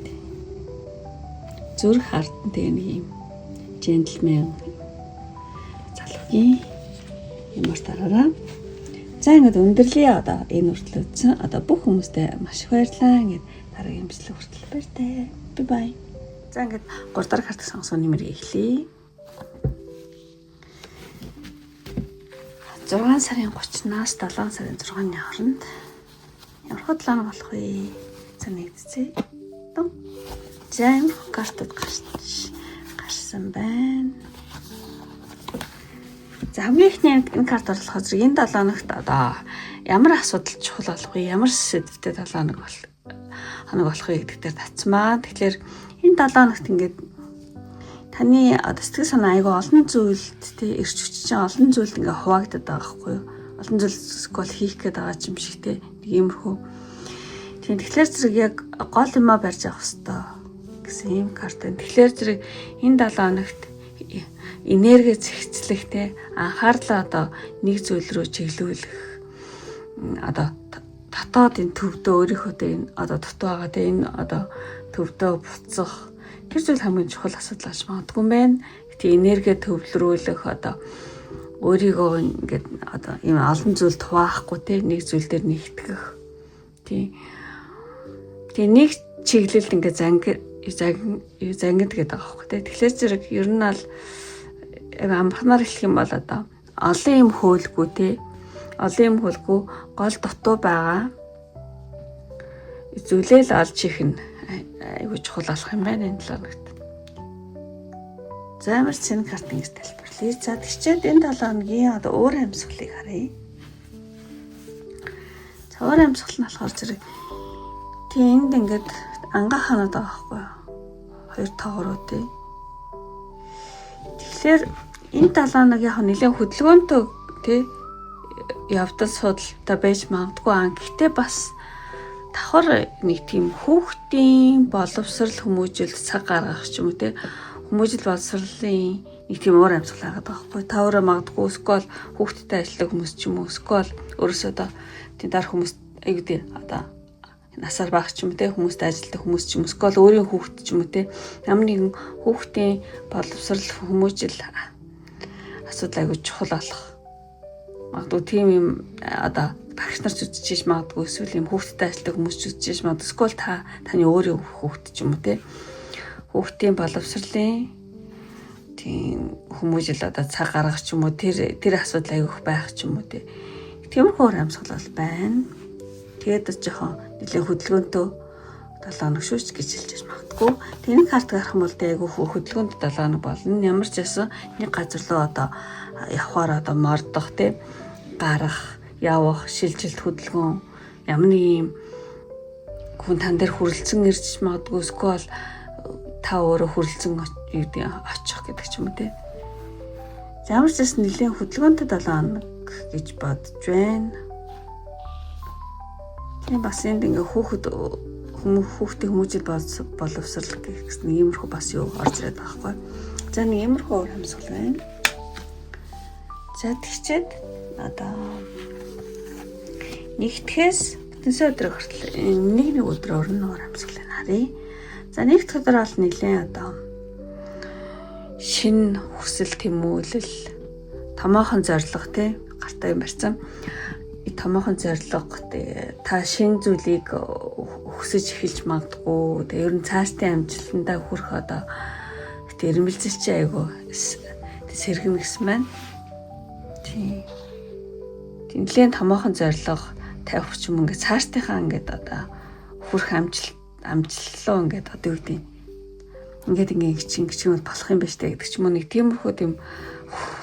Зүрх ард нь тэгээ нэг юм джентльмен залуугийн ямар тараараа. За ингээд өндөрлөе одоо энэ хүртэл үзсэн. Одоо бүх хүмүүстээ маш их баярлалаа. Ингээд дараагийн бичлэг хүртэл баяртай. Bye bye. За ингээд 3 дахь картыг сонгосон нэмэр эхлэе. 6 сарын 30-наас 7 сарын 6-ны хооронд ямар худлаа болох вэ? За нэгдцээ. За ямар картууд гарсан байна. За хамгийн эхний энэ карт орлохоо зэрэг энэ 7 хоногт одоо ямар асуудал чухал болох вэ? Ямар сэдвтэй 7 хоног болох вэ гэдэг дээр татсмаа. Тэгэхээр энэ 7 хоногт ингээд таны одоо сэтгэл санаа айгүй олон зүйлд тий эрч хүч чинь олон зүйлд ингээ хуваагдаад байгаа байхгүй юу? Олон зүйл эсвэл хийх гээд байгаа юм шиг тий нэг иймэрхүү. Тийм тэгэхээр зэрэг яг гол юмаа барьж авах хэрэгтэй гэсэн ийм карт байна. Тэгэхээр зэрэг энэ 7 хоногт энерги зэгцлэх тий анхаарлаа одоо нэг зүйл рүү чиглүүлэх одоо дотоод энэ төвдөө өөрийнхөө энэ одоо дутуу байгаа тий энэ одоо төвдөө буцах тэр зүйл хамгийн чухал асуудал болж магадгүй юм байна. Гэтэ энерги төвлөрүүлэх одоо өөрийгөө ингээд одоо ийм олон зүйлд хуваахгүй тий нэг зүйл дээр нэгтгэх тий. Тэгээ нэг чиглэлд ингээд зангид гэдэг байгаа байхгүй тий. Тэгэхээр зэрэг ер нь аль амархнаар хэлэх юм бол одоо олон юм хөөлгүй тий. Олон юм хөөлгүй гол дутуу байгаа зүйлээ л олж хийх нь айгүй чухал болох юм байна энэ 7 хоногт. За ямар цэн карт ингэж тайлбарлая. За тэгчээд энэ 7 хоногийн одоо өөр амьсгалыг харъя. За өөр амьсгал нь болохоор зэрэг тий энд ингээд ангаа ханаад байгаа байхгүй юу? 2 тоогоор руу тий. Тэгэхээр энэ 7 хоног яг нэлээд хөдөлгөөнтэй тий явдал судалтай байж магадгүй аа. Гэхдээ бас давхар нэг тийм хүүхдийн боловсрал хүмүүжил цаг гаргах ч юм уу те хүмүүжил боловсролын нэг тийм уур амьсгал харгаад байгаа байхгүй. Та өөрөө магадгүй эсвэл хүүхдтэй ажилладаг хүмүүс ч юм уу эсвэл өөрөөсөө одоо тийм дарах хүмүүс аюу дээ одоо насаар бага ч юм уу те хүмүүстэй ажилладаг хүмүүс ч юм уу эсвэл өөрийн хүүхд ч юм уу те ямар нэгэн хүүхдийн боловсрал хүмүүжил асуудал аюу чухал болох. Магадгүй тийм юм одоо Багш нар ч үзчихэж магадгүй, эсвэл юм хүүхдтэй ажилладаг хүмүүс ч үзчихэж магадгүй. Эсвэл та таны өөрийн хүүхд ч юм уу те. Хүүхдийн боловсролын тийм хүмүүжил одоо цаг гаргах ч юм уу, тэр асуудал аявих байх ч юм уу те. Тиймэрхүү уур амьсгал бол байна. Тэгээд жоохон нэлээд хөдөлгөөнтөө 7 хоног шүүч гэж хэлж магадгүй. Тэнэг карт гарах юм бол айгүй хөдөлгөөнд 7 хоног болно. Ямар ч байсан нэг газар руу одоо явхаар одоо мордох те, гарах, явах, шилжилт, хөдөлгөөн ямар нэг юм хүн тан дээр хүрэлцэн ирж магадгүй, эсвэл та өөрөө хүрэлцэн юу гэдэг очих гэдэг ч юм уу те. Ямар ч байсан нэлээд хөдөлгөөнтэй 7 хоног гэж бодож байна. Тийм бас энд ингээ хүүхэд хүүхдийн хүмүүжил боловсрал гэсэн иймэрхүү бас юу орж ирээд байгаа байхгүй. За нэг иймэрхүү уур амьсгал байна. За тэгчээд одоо нэгтгэхээс бүтэнсэн өдрөөр хүртэл нэг өдрөөр нь уур амьсгалыг харъя. За нэгдэх өдөр бол нэлээд одоо шинэ хүсэл тэмүүлэл, томоохон зорилго тий гартаа юм барьсан. Томоохон зорилго та шинэ зүйлийг хүсэж эхэлж магадгүй. Тэгээ ер нь цаашдын амжилтандаа хүрэх одоо эрмэлзэл чи айгүй сэргэнэ гэсэн байна. Тийм. Нэлээд томоохон зорилго тавих ч юм ингээд цаашдынхаа ингээд одоо хүрэх амжилтлуу ингээд одоо юу гэдэг ингээд ингээд ингэж юм болох юм байна штэ гэдэг ч юм уу, нэг тиймэрхүү тийм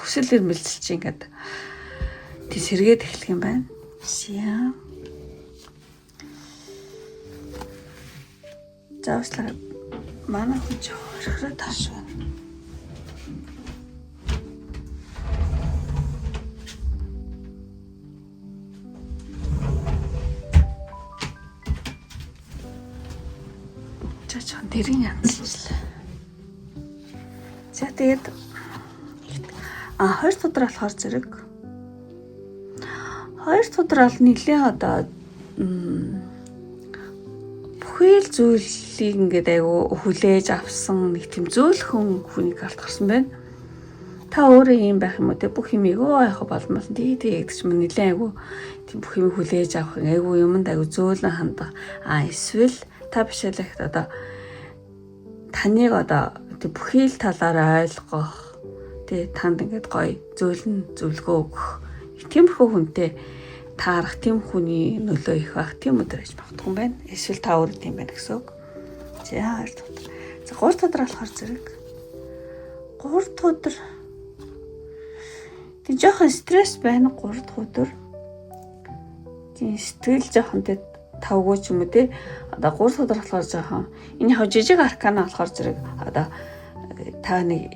хүсэл эрмэлзэл чи ингээд тий сэргээд эхлэх юм байна. За. За уучлаарай. Манай хүн ч орхироо тааш байна. За чон дэрийн янзлаа. За тэгээд хоёр дахь өдөр болохоор зэрэг. Хоёр дахь өдөр бол нэлээд одоо бүхэл зүйлийг ингээд айгүй хүлээж авсан нэг тийм зөөлхөн хүний карт гарсан байна. Та өөрөө юм байх юм уу те, бүх юмыг өө яах болмол тий тий гэдэг ч юм нэлээд айгүй тийм бүх юмыг хүлээж авах айгүй юмд айгүй зөөлөн хандах. Эсвэл та бишэлэгт одоо таныг одоо бүхий л талаар ойлгох тий танд ингээд гоё зөөлөн зөвлөгөө өгөх тиймэрхүү хүнтэй таарах, тийм хүний нөлөө их байх тийм өдөр гэж магадгүй юм байна. Эсвэл та өөрөө тийм байна гэсэн үг. За хоёр дахь өдөр. За гурав дахь өдөр болохоор зэрэг. Гурав дахь өдөр тийм жоохон стресс байна гурав дахь өдөр. Тийм сэтгэл жоохон тэ тавгүй ч юм уу те. Одоо гурав дахь өдөр болохоор жоохон энэ яг жижиг аркана болохоор зэрэг одоо та нэг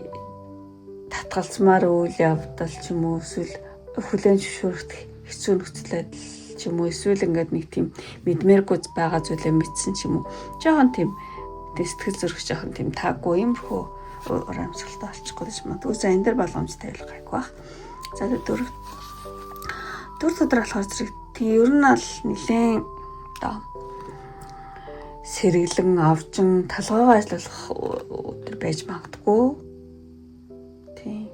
татгалзмаар үйл явдал ч юм уу, эсвэл хүлээн зөвшөөрөх хэцүү нөхцөл байдал ч юм уу, эсвэл ингээд нэг тийм мэдмээргүй байгаа зүйлээ мэдсэн ч юм уу. Жохон тийм сэтгэл зүрх жохон тийм таагүй иймэрхүү уур амьсгалтай болчихгүй гэж магадгүй. За энэ дэр боломжтой байх гайгүй бах. За дөрөв өдөр болохоор зэрэг тийм ер нь бол нэлээд одоо сэргэлэн овжин толгоогоо ажиллах өдөр байж магадгүй. Тийм.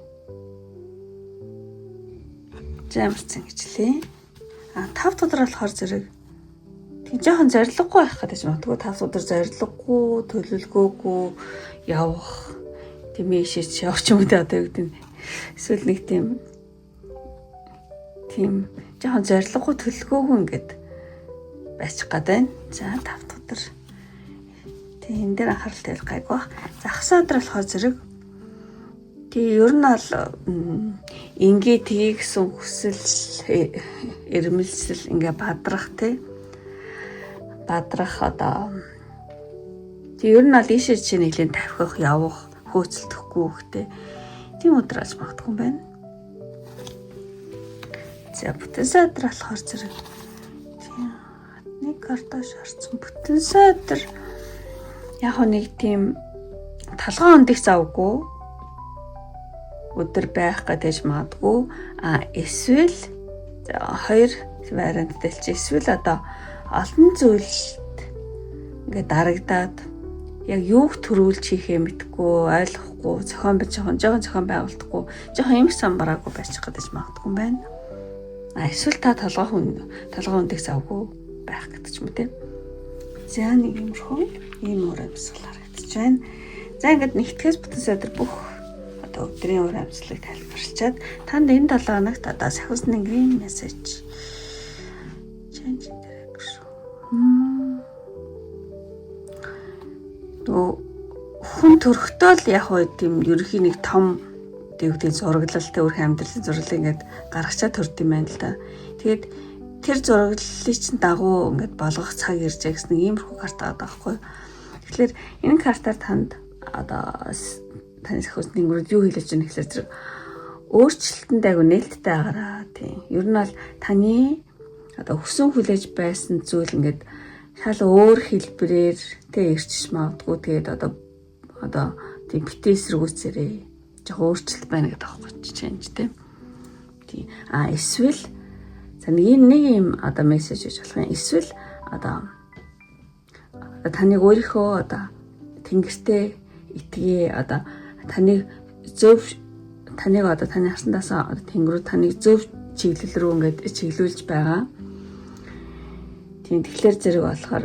За ямарчсан гэж лээ. 5 дахь өдөр болохоор зэрэг тийм жоохон зорилгогүй байх гэдэг юм. Магадгүй 5 дахь өдөр зорилгогүй, төлөвлөгөөгүй явах тийм ийшээч явах ч юм уу одоо юу гэдэг нь. Эсвэл нэг тийм жоохон зорилгогүй, төлөвлөгөөгүй ингээд байчих гад байна. За 5 дахь өдөр. Тийм энэ дээр анхаарал тавих гайгүй бах. За 9 өдөр болохоор зэрэг тийм ер нь бол ингээ тгий гэсэн хүсэл эрмэлзэл ингээ бадрах тий. Бадрах одоо тийм ер нь бол ийшээ чинь нэлийн тавхих, явах, хөөцөлдөхгүй хөхтэй. Тийм өдөр аж магадгүй юм байна. За бүтэн өдөр болохоор зэрэг тийм нэг карташ харсан. Бүтэн өдөр яг нэг тийм талган өндөх завгүй өдөр байх гэж магадгүй. Эсвэл хоёр вариант дэлч. Эсвэл одоо олон зүйлд ингээд дарагдаад яг юуг төрүүлж хийхээ мэдэхгүй, ойлгохгүй, зохион бий жоохон зохион байгуулдаггүй, жоохон эмх самбараагүй байчих гэж магадгүй юм байна. А эсвэл та толгой үндэх завгүй байх гэдэг ч юм уу те. За нэг иймэрхүү ийм уур амьсгал харагдаж байна. За ингээд нэгтгэхээс бүтэн сайдар бүх одоо өдрийн уур амьсгалыг тайлбарлачаад танд энэ 7 хоногт одоо сахиус нэнгэрийн мессеж change direction. Нөгөө хүн төрөхдөө л яг хөө тийм ерөнхий нэг том дэгдийн зураглалтай өөрхийн амьдралын зураглал ингээд гаргачаа төрд юм байна л да. Тэгээд тэр зураглалыг чинь дагуу ингээд болгох цаг ирж байгаа гэсэн нэг иймэрхүү карт байгаа байхгүй. Тэгэхээр энэ картаар танд одоо таны сахиус нэнгэрүүд юу хэлж байгаа гэхээр зэрэг өөрчлөлтөнд айгу нээлттэй агараа тийм. Ер нь бол таны одоо хүсэн хүлээж байсан зүйл ингээд шал өөр хэлбэрээр тэ ирчиж магадгүй. Тэгээд одоо тийм битээ эсэргүүцээрээ жоо өөрчлөлт байна гэдэг аахгүй change тэ. Тийм. А эсвэл за нэг юм одоо мессеж гэж болох юм. Эсвэл одоо таныг өөрийнхөө одоо тэнгэртээ итгээ, одоо таныг зөв, таныг одоо таны харсандаасаа одоо тэнгэр рүү таныг зөв чиглэл рүү ингээд чиглүүлж байгаа. Тийм, тэгэхээр зэрэг болохоор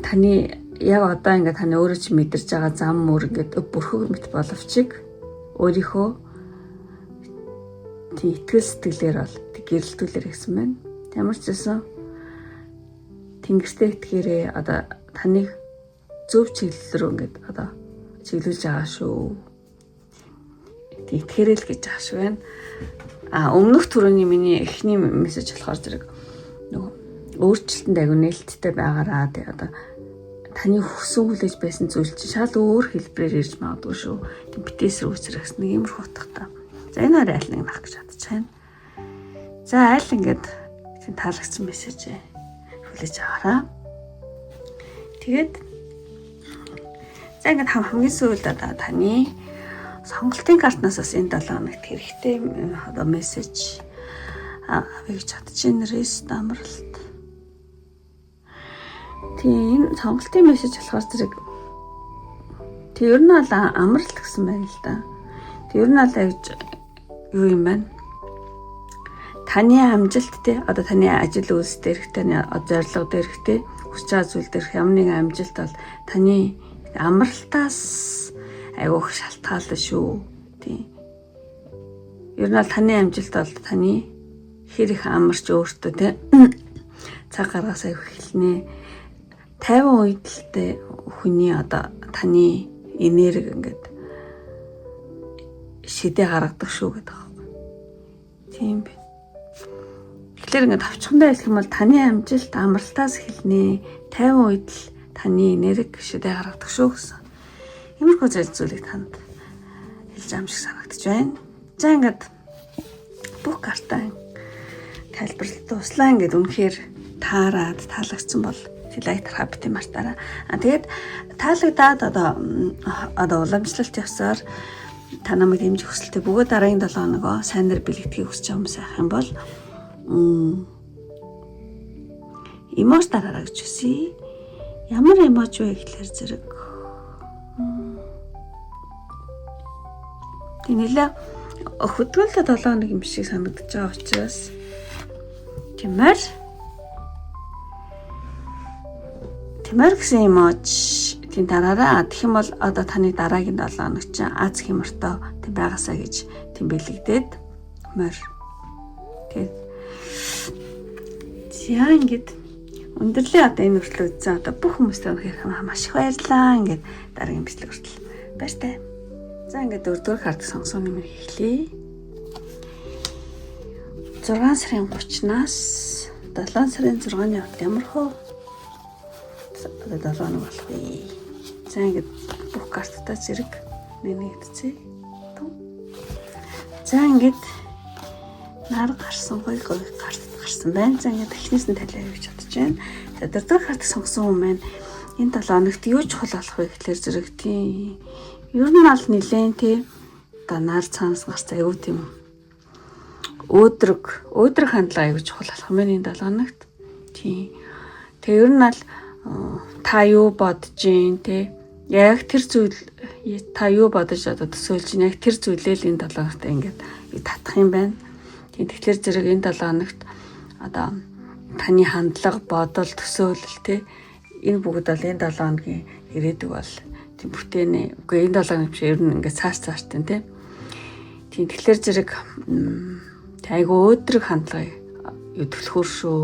таны яг одоо ингээд таны өөрөө чи мэдэрч байгаа зам мөр ингээд бүрхэг мэт боловч өөрийнхөө тийм итгэл сэтгэлээр бол гэрэлтүүлэр гэсэн байна. Ямар ч байсан тэнгэртээ итгээрээ, одоо таныг зөв чиглэл рүү ингээд одоо чиглүүлж байгаа шүү. Тийм, итгээрэй л гэж байгаа шүү байна. А өмнөх түрүүний миний эхний мессеж болохоор зэрэг нөгөө өөрчлөлтөнд аягүй нээлттэй байгаараа, тий, одоо таны хүсэн хүлээж байсан зүйл чинь шал өөр хэлбэрээр ирж магадгүй шүү. Тийм, битээ эсэргүүцэрэй гэсэн нэг иймэрхүү утгатай. За, энэ хоёр аль нэг авах гэж бодож байна. За, аль ингээд тийм таалагдсан мессеж хүлээж аваарай. Тэгээд за ингээд хамгийн сүүлд одоо таны сонголтын картнаас бас энэ 7 хоногт хэрэгтэй одоо мессеж авъя гэж бодож байна. Rest, амралт. Тийм, энэ сонголтын мессеж болохоор зэрэг тэг ер нь бол амралт гэсэн байна л да. Тэг ер нь бол аяж юу юм бэ? Таны амжилт те, одоо таны ажил үйлс дээрх, таны зорилго дээрх те, хүсэж байгаа зүйл дээрх ямар нэгэн амжилт бол таны амралтаас айгүйх шалтгаална шүү. Тийм. Ер нь бол таны амжилт бол таны хэр их амарч өөртөө те цаг гаргаас айгүй эхэлнэ. 50 уйдалтай хүний одоо таны энерги ингээд шидэ гаргадаг шүү гэдэг байхгүй. Тийм бэ. Тэгэхээр ингээд товчхондоо хэлэх юм бол таны амжилт амралтаас эхэлнэ. 50 үед л таны энерги шидэ гаргадаг шүү гэсэн. Иймэрхүү зүйлийг танд хэлж байгаа юм шиг санагдаж байна. За, ингээд бүх картаа тайлбарлалт дуслаа. Ингээд үнэхээр таарад таалагдсан бол лайк дарахаа битгий мартаарай. А тэгээд таалагдаад одоо уламжлалт явсаар та намайг дэмжих хүсэлтэй бөгөөд дараагийн 7 хоногоо сайнаар бэлэгдэхийг хүсэж байгаа хүмүүс байх юм бол emoji дараарай гэж хүсье. Ямар emoji вэ гэхлээр зэрэг тэг нэлээ хөдөлгөөнтэй 7 хоног юм шиг санагдаж байгаа учраас Тэмэр Тэмэр гэсэн emoji тийм дараарай. Тэгэх юм бол одоо таны дараагийн 7 хоног чинь аз хямартай тийм байгаасаа гэж тийм бэлэгдээд морь. Тэгээд за ингээд өндөрлөө. Одоо энэ хүртэл үзсэн одоо бүх хүмүүстээ үнэхээр маш их баярлалаа. Ингээд дараагийн бичлэг хүртэл баяртай. За, ингээд дөрөвдүгээр карт сонгосон юм эхлэе. 6 сарын 30-наас 7 сарын 6-ны хооронд ямар хөө одоо 7 хоног болох вэ? За, ингээд бүх карттай зэрэг нэгдцээ. За, ингээд нар гарсан, гоё гоё карт гарсан байна. За, ингээд эхнээс нь талиа гэж бодож байна. За, дөрөвдүгээр карт сонгосон хүн маань энэ 7 хоногт юу чухал болох вэ гэхлээр зэрэг тийм ер нь аль нилээн тий одоо нар цаанаас гарсан аюу тийм өөдрөг хандлага аюу чухал болох юм байна энэ 7 хоногт. Тийм. Тэгээ ер нь аль та юу бодож гин те, яг тэр зүйл та юу бодож одоо төсөөлж гин, яг тэр зүйлээ л энэ 7 хоногт ингээд татах юм байна. Тийм, тэгэхээр зэрэг энэ 7 хоногт одоо таны хандлага, бодол, төсөөлөл те энэ бүгд бол энэ 7 хоногийн ирээдүг бол тийм бүтээнэ. Үгүй энэ 7 хоног биш, ер нь ингээд цааш цааш тийм те. Тийм, тэгэхээр зэрэг айгүй өөдрөг хандлага юу төлхөр шүү.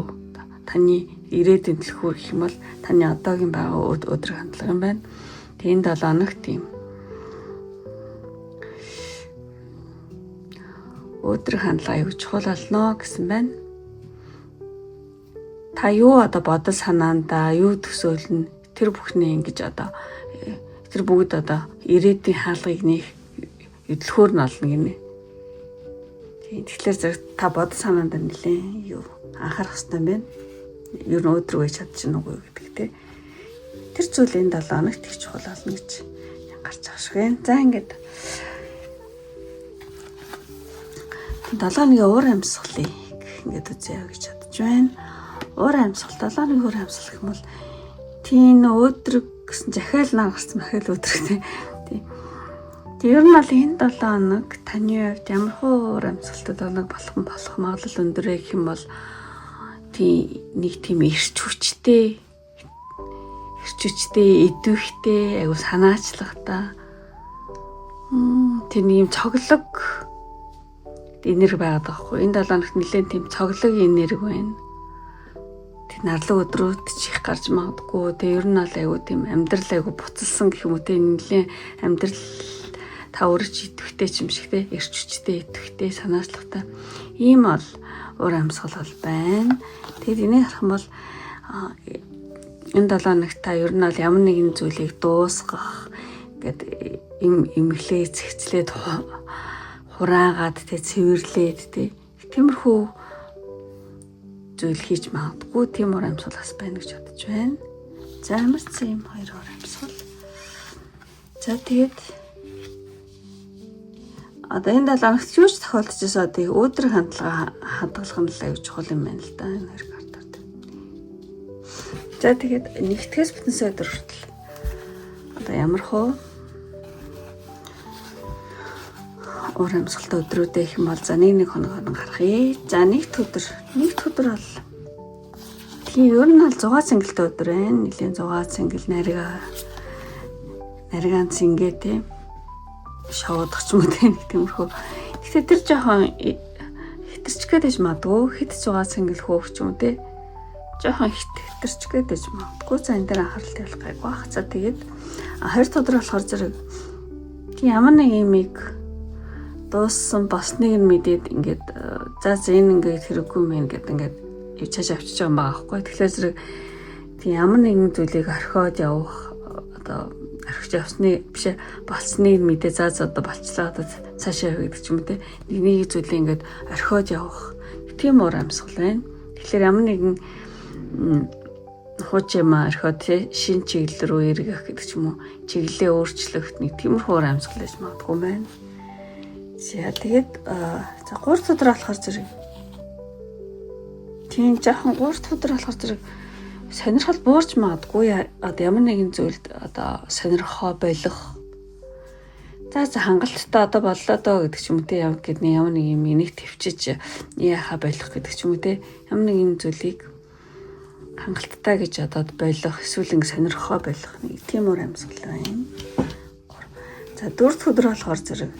Таны ирээдүйн төлхөр гэх юм бол таны одоогийн байгаа өдрөг хандлага юм байна. Тэг энэ 7 хоногт тийм өдрөг хандлага аюу чухал болно гэсэн байна. Та юу одоо бодол санаандаа юу төсөөлнө, тэр бүхний ингэж одоо тэр бүгд одоо ирээдүйн хаалгыг нэх хөдөлгөөр нь олно гинэ. Тийм, тэгэхээр зэрэг та бодол санаандаа нэлээд юу анхаарах хэрэгтэй юм байна. Ер нь өдрөг байж чадчихна уу гэдэг те. Тэр зүйл энэ 7 хоногт их чухал болно гэж гарч байгаа шиг байна. За ингээд 7 хоногийн уур амьсгалыг ингээд үзье гэж бодож байна. Уур амьсгал, 7 хоногийн уур амьсгал гэх юм бол тийм өдрөг гэсэн захиал нар гарсан махил өдрөг те. Тийм. Ер нь бол энэ 7 хоног таны хувьд ямар хуу уур амьсгалтай хоног болох магадлал өндөр гэх юм бол тийм нэг тийм эрч хүчтэй, идэвхтэй, айгу санаачлагтай. Тэр нэг юм цоглог энерги байгаад байгаа хгүй. Энэ 7 хоногт нэлээд тийм цоглог энерги байна. Тэр нарлаг өдрүүд ч их гарч магадгүй. Тэгээ ер нь бол айгу тийм амьдрал айгу буцалсан гэх юм уу те. Нэлээд амьдрал та өөрөө ч идэвхтэй ч юм шиг те. Эрч хүчтэй, идэвхтэй, санаачлагтай. Ийм бол уур амьсгал бол байна. Тэгээд энийг харах юм бол энэ 7 хоногт та ер нь бол ямар нэгэн зүйлийг дуусгах ингээд им имглээ цэгцлээд хураагаад те цэвэрлээд те тиймэрхүү зүйл хийж магадгүй, тийм уур амьсгал бас байна гэж бодож байна. За ямар ч юм хоёр уур амьсгал. За тэгээд одоо энэ 7 хоногт юу ч тохиолдож байсан одоо өдрөг хандлага хадгалах нь л аюу чухал юм байна л да энэ хоёр картаар. За тэгээд нэгтгэхээс бүтэн өдөр хүртэл одоо ямар хуу уур амьсгалтай өдрүүдээ гэх юм бол за нэг хоног гаргая. За нэг өдөр бол тийм ер нь бол 6 цэнгэлтэй өдөр байна. Нэлийн 6 цэнгэл нарийн цэнгээ те шоудах ч юм уу те нэг тиймэрхүү. Гэхдээ тэр жоохон хитэрч гээд байж магадгүй. Хэд 6 цэнгэл хөөх ч юм уу те. Жоохон хитэрч гээд байж магадгүй. За энэ дээр анхаарал тавиулах гайгүй бах. За тэгээд хоёр дахь өдөр болохоор зэрэг тийм ямар нэг юмыг дууссан босныг нь мэдээд ингээд за энэ ингээд хэрэггүй мэн гэд ингээд цааш авчиж байгаа юм байгаа байхгүй. Тэгэхээр зэрэг тийм ямар нэгэн зүйлийг орхиод явах одоо орхиж явсны биш болцсныг мэдээ за одоо болчлаа одоо цаашаа явах гэдэг ч юм уу те. Нэг зүйлийг ингээд орхиод явах тийм уур амьсгал байна. Тэгэхээр ямар нэгэн хууч юм орхиод те шин чиглэл рүү эргэх гэдэг ч юм уу, чиглэлээ өөрчлөх нэг тиймэрхүү уур амьсгал байж магадгүй байна. За тэгээд за 3 дахь өдөр болохоор зэрэг тийм жоохон 3 дахь өдөр болохоор зэрэг сонирхол буурч магадгүй. Одоо ямар нэгэн зүйлд одоо сонирхоо болох. За хангалттай одоо боллоо доо гэдэг ч юм уу те. Ямар гэдэг ямар нэг юм энийг төвчиж яхаа болох гэдэг ч юм уу те. Ямар нэгэн зүйлийг хангалттай гэж одоод болох эсвэл ингэ сонирхоо болох нэг тийм уур амьсгал байна. За 4 дахь өдөр болохоор зэрэг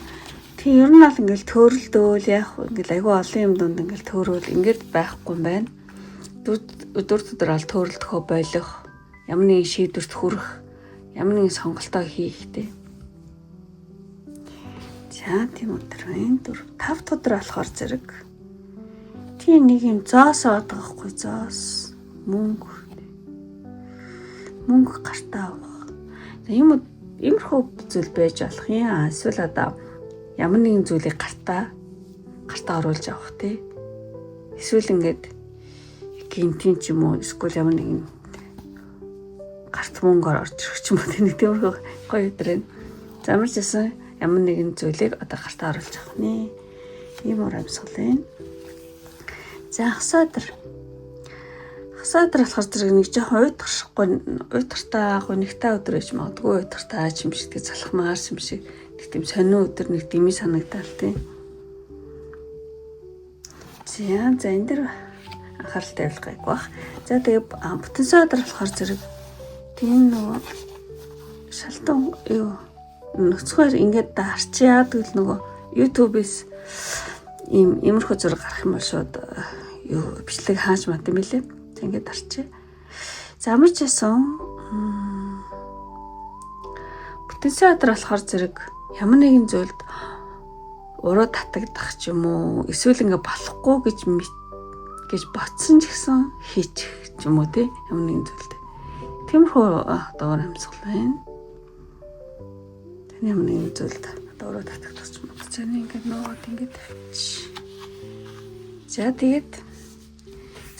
тийм ер нь бол ингээл төөрөлдөөл яах вэ ингээл айгүй олон юм дунд ингээл төөрөөл ингээд байхгүй юм байна. Өдөр өдөр ал төөрөлдөхөө болох, ямар нэгэн шийдвэрт хүрэх, ямар нэгэн сонголтоо хийх те. За тийм өдөр байна. 4 5 дахь өдөр болохоор зэрэг тийм нэг юм зоос аваад байгаа хгүй, зоос мөнгө гартаа авах. За юм иймэрхүү зүйл байж болох юм. Эсвэл одоо ямар нэгэн зүйлийг гартаа оруулж авах тий. Эсвэл ингээд гинтийн ч юм уу эсвэл ямар нэгэн гарт мөнгөөр орж ирэх ч юм уу нэг тиймэрхүү гоё өдөр байна. За ямар ч байсан ямар нэгэн зүйлийг одоо гартаа оруулж авах нэ. Ийм уур амьсгал байна. За хасаа өдөр. Хасаа өдөр болохоор зэрэг нэг жоохон уйтгартай гунигтай өдөр байж магадгүй, уйтгартай юм шиг залхмаар юм шиг нэг тийм сонин өдөр, нэг дими санагдаал тий. За энэ дэр анхаарал тавих гайгүй бах. За тэгээ бүтэн сайн өдөр болохоор зэрэг тийм нөгөө шалтан юу нөхцөхөр ингээд дарчаад тэгвэл нөгөө YouTube-ээс ийм иймэрхүү зураг гарах юм бол шууд юу бичлэг хааж мат юм билээ. За ингээд дарчээ. За ямар ч байсан бүтэн сайн өдөр болохоор зэрэг ямар нэгэн зүйлд уруу татагдах ч юм уу эсвэл ингээ болохгүй гэж ботсон ч гэсэн хийчих ч юм уу те ямар нэгэн зүйлд. Тиймэрхүү одоо амьсгал байна. Таны ямар нэгэн зүйлд одоо уруу татагдах ч юм уу. За ингээд нуугаад ингээд тавьчих. За тэгээд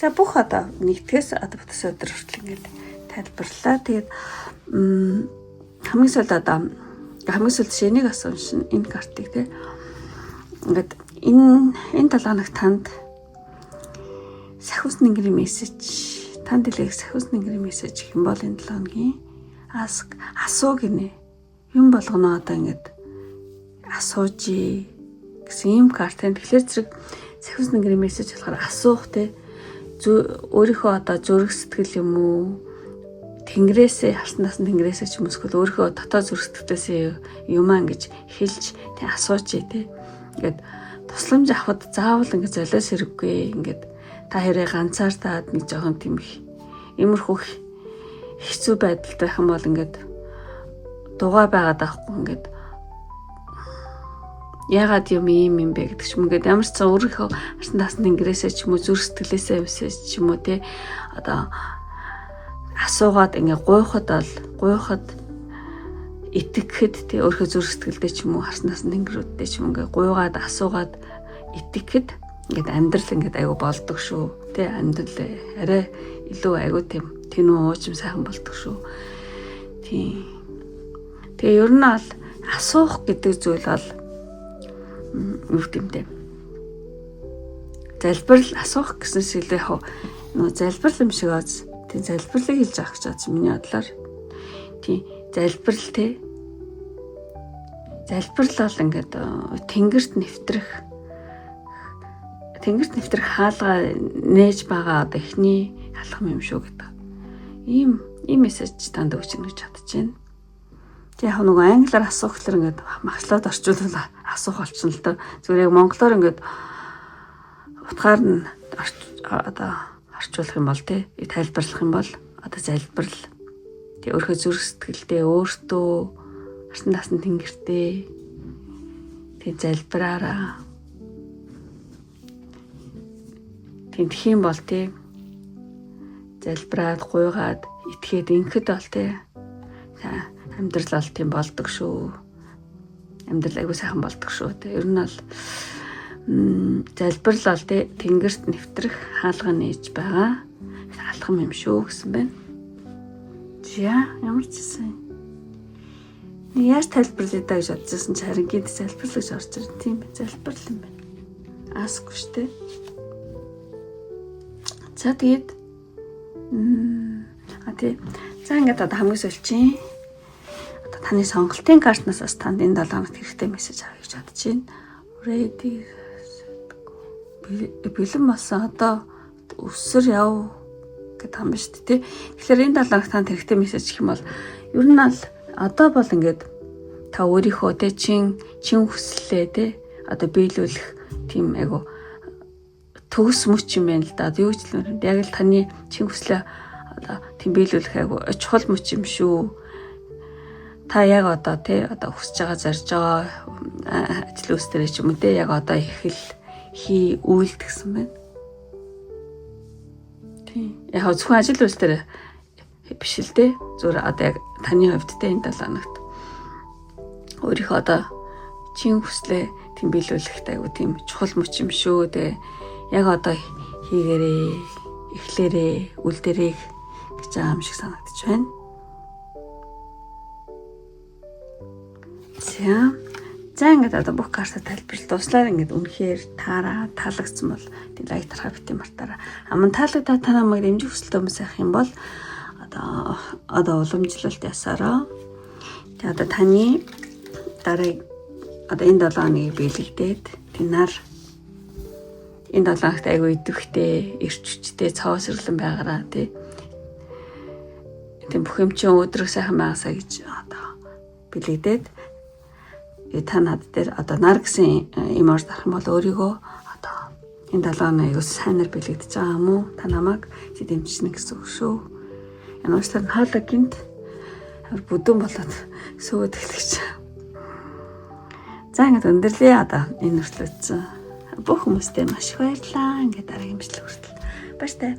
за бүх одоо нэгдгээс одоо бүтэн өдөр хүртэл ингээд тайлбарлаа. Тэгээд хамгийн сүүлд одоо хамгийн сүүлд энийг бас уншина энэ картыг те. Ингээд энэ 7 хоног танд сахиус нэнгэрийн мессеж танд илгээх сахиус нэнгэрийн мессеж гэх юм бол энэ 7 хоногийн ask асуу гинэ. Юм болгоно одоо ингээд асууж гэсэн ийм карт. Тэгэхээр зэрэг сахиус нэнгэрийн мессеж болохоор асуух те өөрийнхөө одоо зүрх сэтгэл юм уу тэнгэрээсээ харсан насан тэнгэрээсээ ч юм эсвэл өөрийнхөө дотоод зүрх сэтгэлээсээ юмаа ингэж хэлж тэг асууж тий. Ингээд тусламж авахд заавал ингээд золиос хэрэггүй ингээд та хэрэг ганцаардаад нэг жоохон тийм их иймэрхүү хэцүү байдалд байх юм бол ингээд дугаа байгаад авахгүй ингээд ягаад юм ийм юм бэ гэдэг ч юм ингээд ямар ч сан өөрийнхөө харсан таасан тэнгэрээсээ ч юм уу зүрх сэтгэлээсээ үсээс ч юм уу те одоо асуугаад ингээ гуйхад бол гуйхад итгэхэд те өөрийнхөө зүрх сэтгэлдээ ч юм уу харсан таасан тэнгэрүүдтэй ч юм ингээ гуйгаад асуугаад итгэхэд ингээд амьдрал ингээд айгу болдог шүү те амьдрал арай илүү айгу тийм тэнүү уучим сайхан болдог шүү. Тийм. Тэгээ ер нь бол асуух гэдэг зүйл бол юу гэмтэй. Залбирал асуух гэсэн шиглээ яг нөгөө залбирал юм шиг оз. Тийм залбирлыг хэлж авах гэж бодсон миний бодлоор. Тийм залбирал те. Залбирал бол ингээд тэнгэрт нэвтрэх хаалга нээж байгаа одоо эхний алхам юм шүү гэдэг. Ийм мессеж танд өгч гэж бодож байна. Тэг яг нөгөө англиар асуух гэхэлэр ингээд магшлаад орчуулвал асуух болчихно л доо. Зүгээр яг монголоор ингээд утгаар нь одоо орчуулах юм бол тий тайлбарлах юм бол одоо залбирал тий өөрийнхөө зүрх сэтгэлдээ өөртөө харсан таасан тэнгэртээ тий залбираараа тийм тэх юм бол тий залбираад гуйгаад итгээд ингэхэд бол тий амьдрал бол тийм болдог шүү. Амьдрал айгуу сайхан болдог шүү. Тэ ер нь бол залбирал бол тэ тэнгэрт нэвтрэх хаалга нээж байгаа алхам юм шүү гэсэн байна. За ямар ч гэсэн нэг яаж тайлбарлая даа гэж бодчихсон чи харин гинт залбирал гэж орж ирэн тийм ээ залбирал юм байна. Асгүй шүү дээ. За тэгээд тий. За ингээд одоо хамгийн сүүлчийн одоо таны сонголтын картнаас бас танд энэ 7 хоногт хэрэгтэй мессеж авъя гэж бодож байна. Ready бэлэн болсон одоо өсөр яв гэдэг юм ба шүү дээ. Тэгэхээр энэ 7 хоногт танд хэрэгтэй мессеж гэх юм бол ер нь аль одоо бол ингээд та өөрийнхөө те чин хүслээ те одоо биелүүлэх тийм айгу төгс мөч юм байна л да. Юу ч л яг л таны чин хүслээ одоо тийм биелүүлэх айгу чухал мөч юм шүү. Та яг одоо тий одоо хүсэж байгаа зорж байгаа ажил үйлс дээр ч юм уу те яг одоо ихэл хий үйлд гэсэн байна. Тийм. Яг зөвхөн ажил үйлс дээр биш л те. Зүгээр одоо яг таны хувьд те энэ 7 хоногт өөрийнхөө одоо чин хүслээ тийм биелүүлэхтэй айгу тийм чухал мөч юм шүү. Тэгээ яг одоо хийгээрээ эхлээрээ үлдээрээ гэж байгаа юм шиг санагдаж байна. За ингээд одоо бүх карта тайлбарлал дуслаар ингээд үнэхээр таараа таалагдсан бол тийм лайк дарахаа битгий мартаарай. Аман таалагдаа та намайг дэмжих хүсэлтэй хүмүүс байх юм бол одоо уламжлалт ясаараа. Тэгээ одоо таны дараа одоо энэ 7 хоногийг бэлэгдээд тэнар Энэ 7 хоногт айгүй идэвхтэй, эрч хүчтэй, цоосрлон байгаараа тий. Тийм бүх юм чинь өдрөг сайхан байгаасаа гэж одоо бэлэгдээд та над дээр одоо нар гэсэн юм орж дарах юм бол өөрийгөө одоо энэ 7 хоног айгүй сайнаар бэлэгдэж байгаа юм уу? Та намайг чи дэмжинэ гэсэн үг шүү. Энэ уучлаар хоолой гинт бүдүүн болоод сүйгээд эхлэж. За, ингээд өндөрлөө, одоо энэ хүртэл үзсэн бүх хүмүүстээ маш их баярлалаа. Ингээд дараагийн бичлэг хүртэл. Баяртай.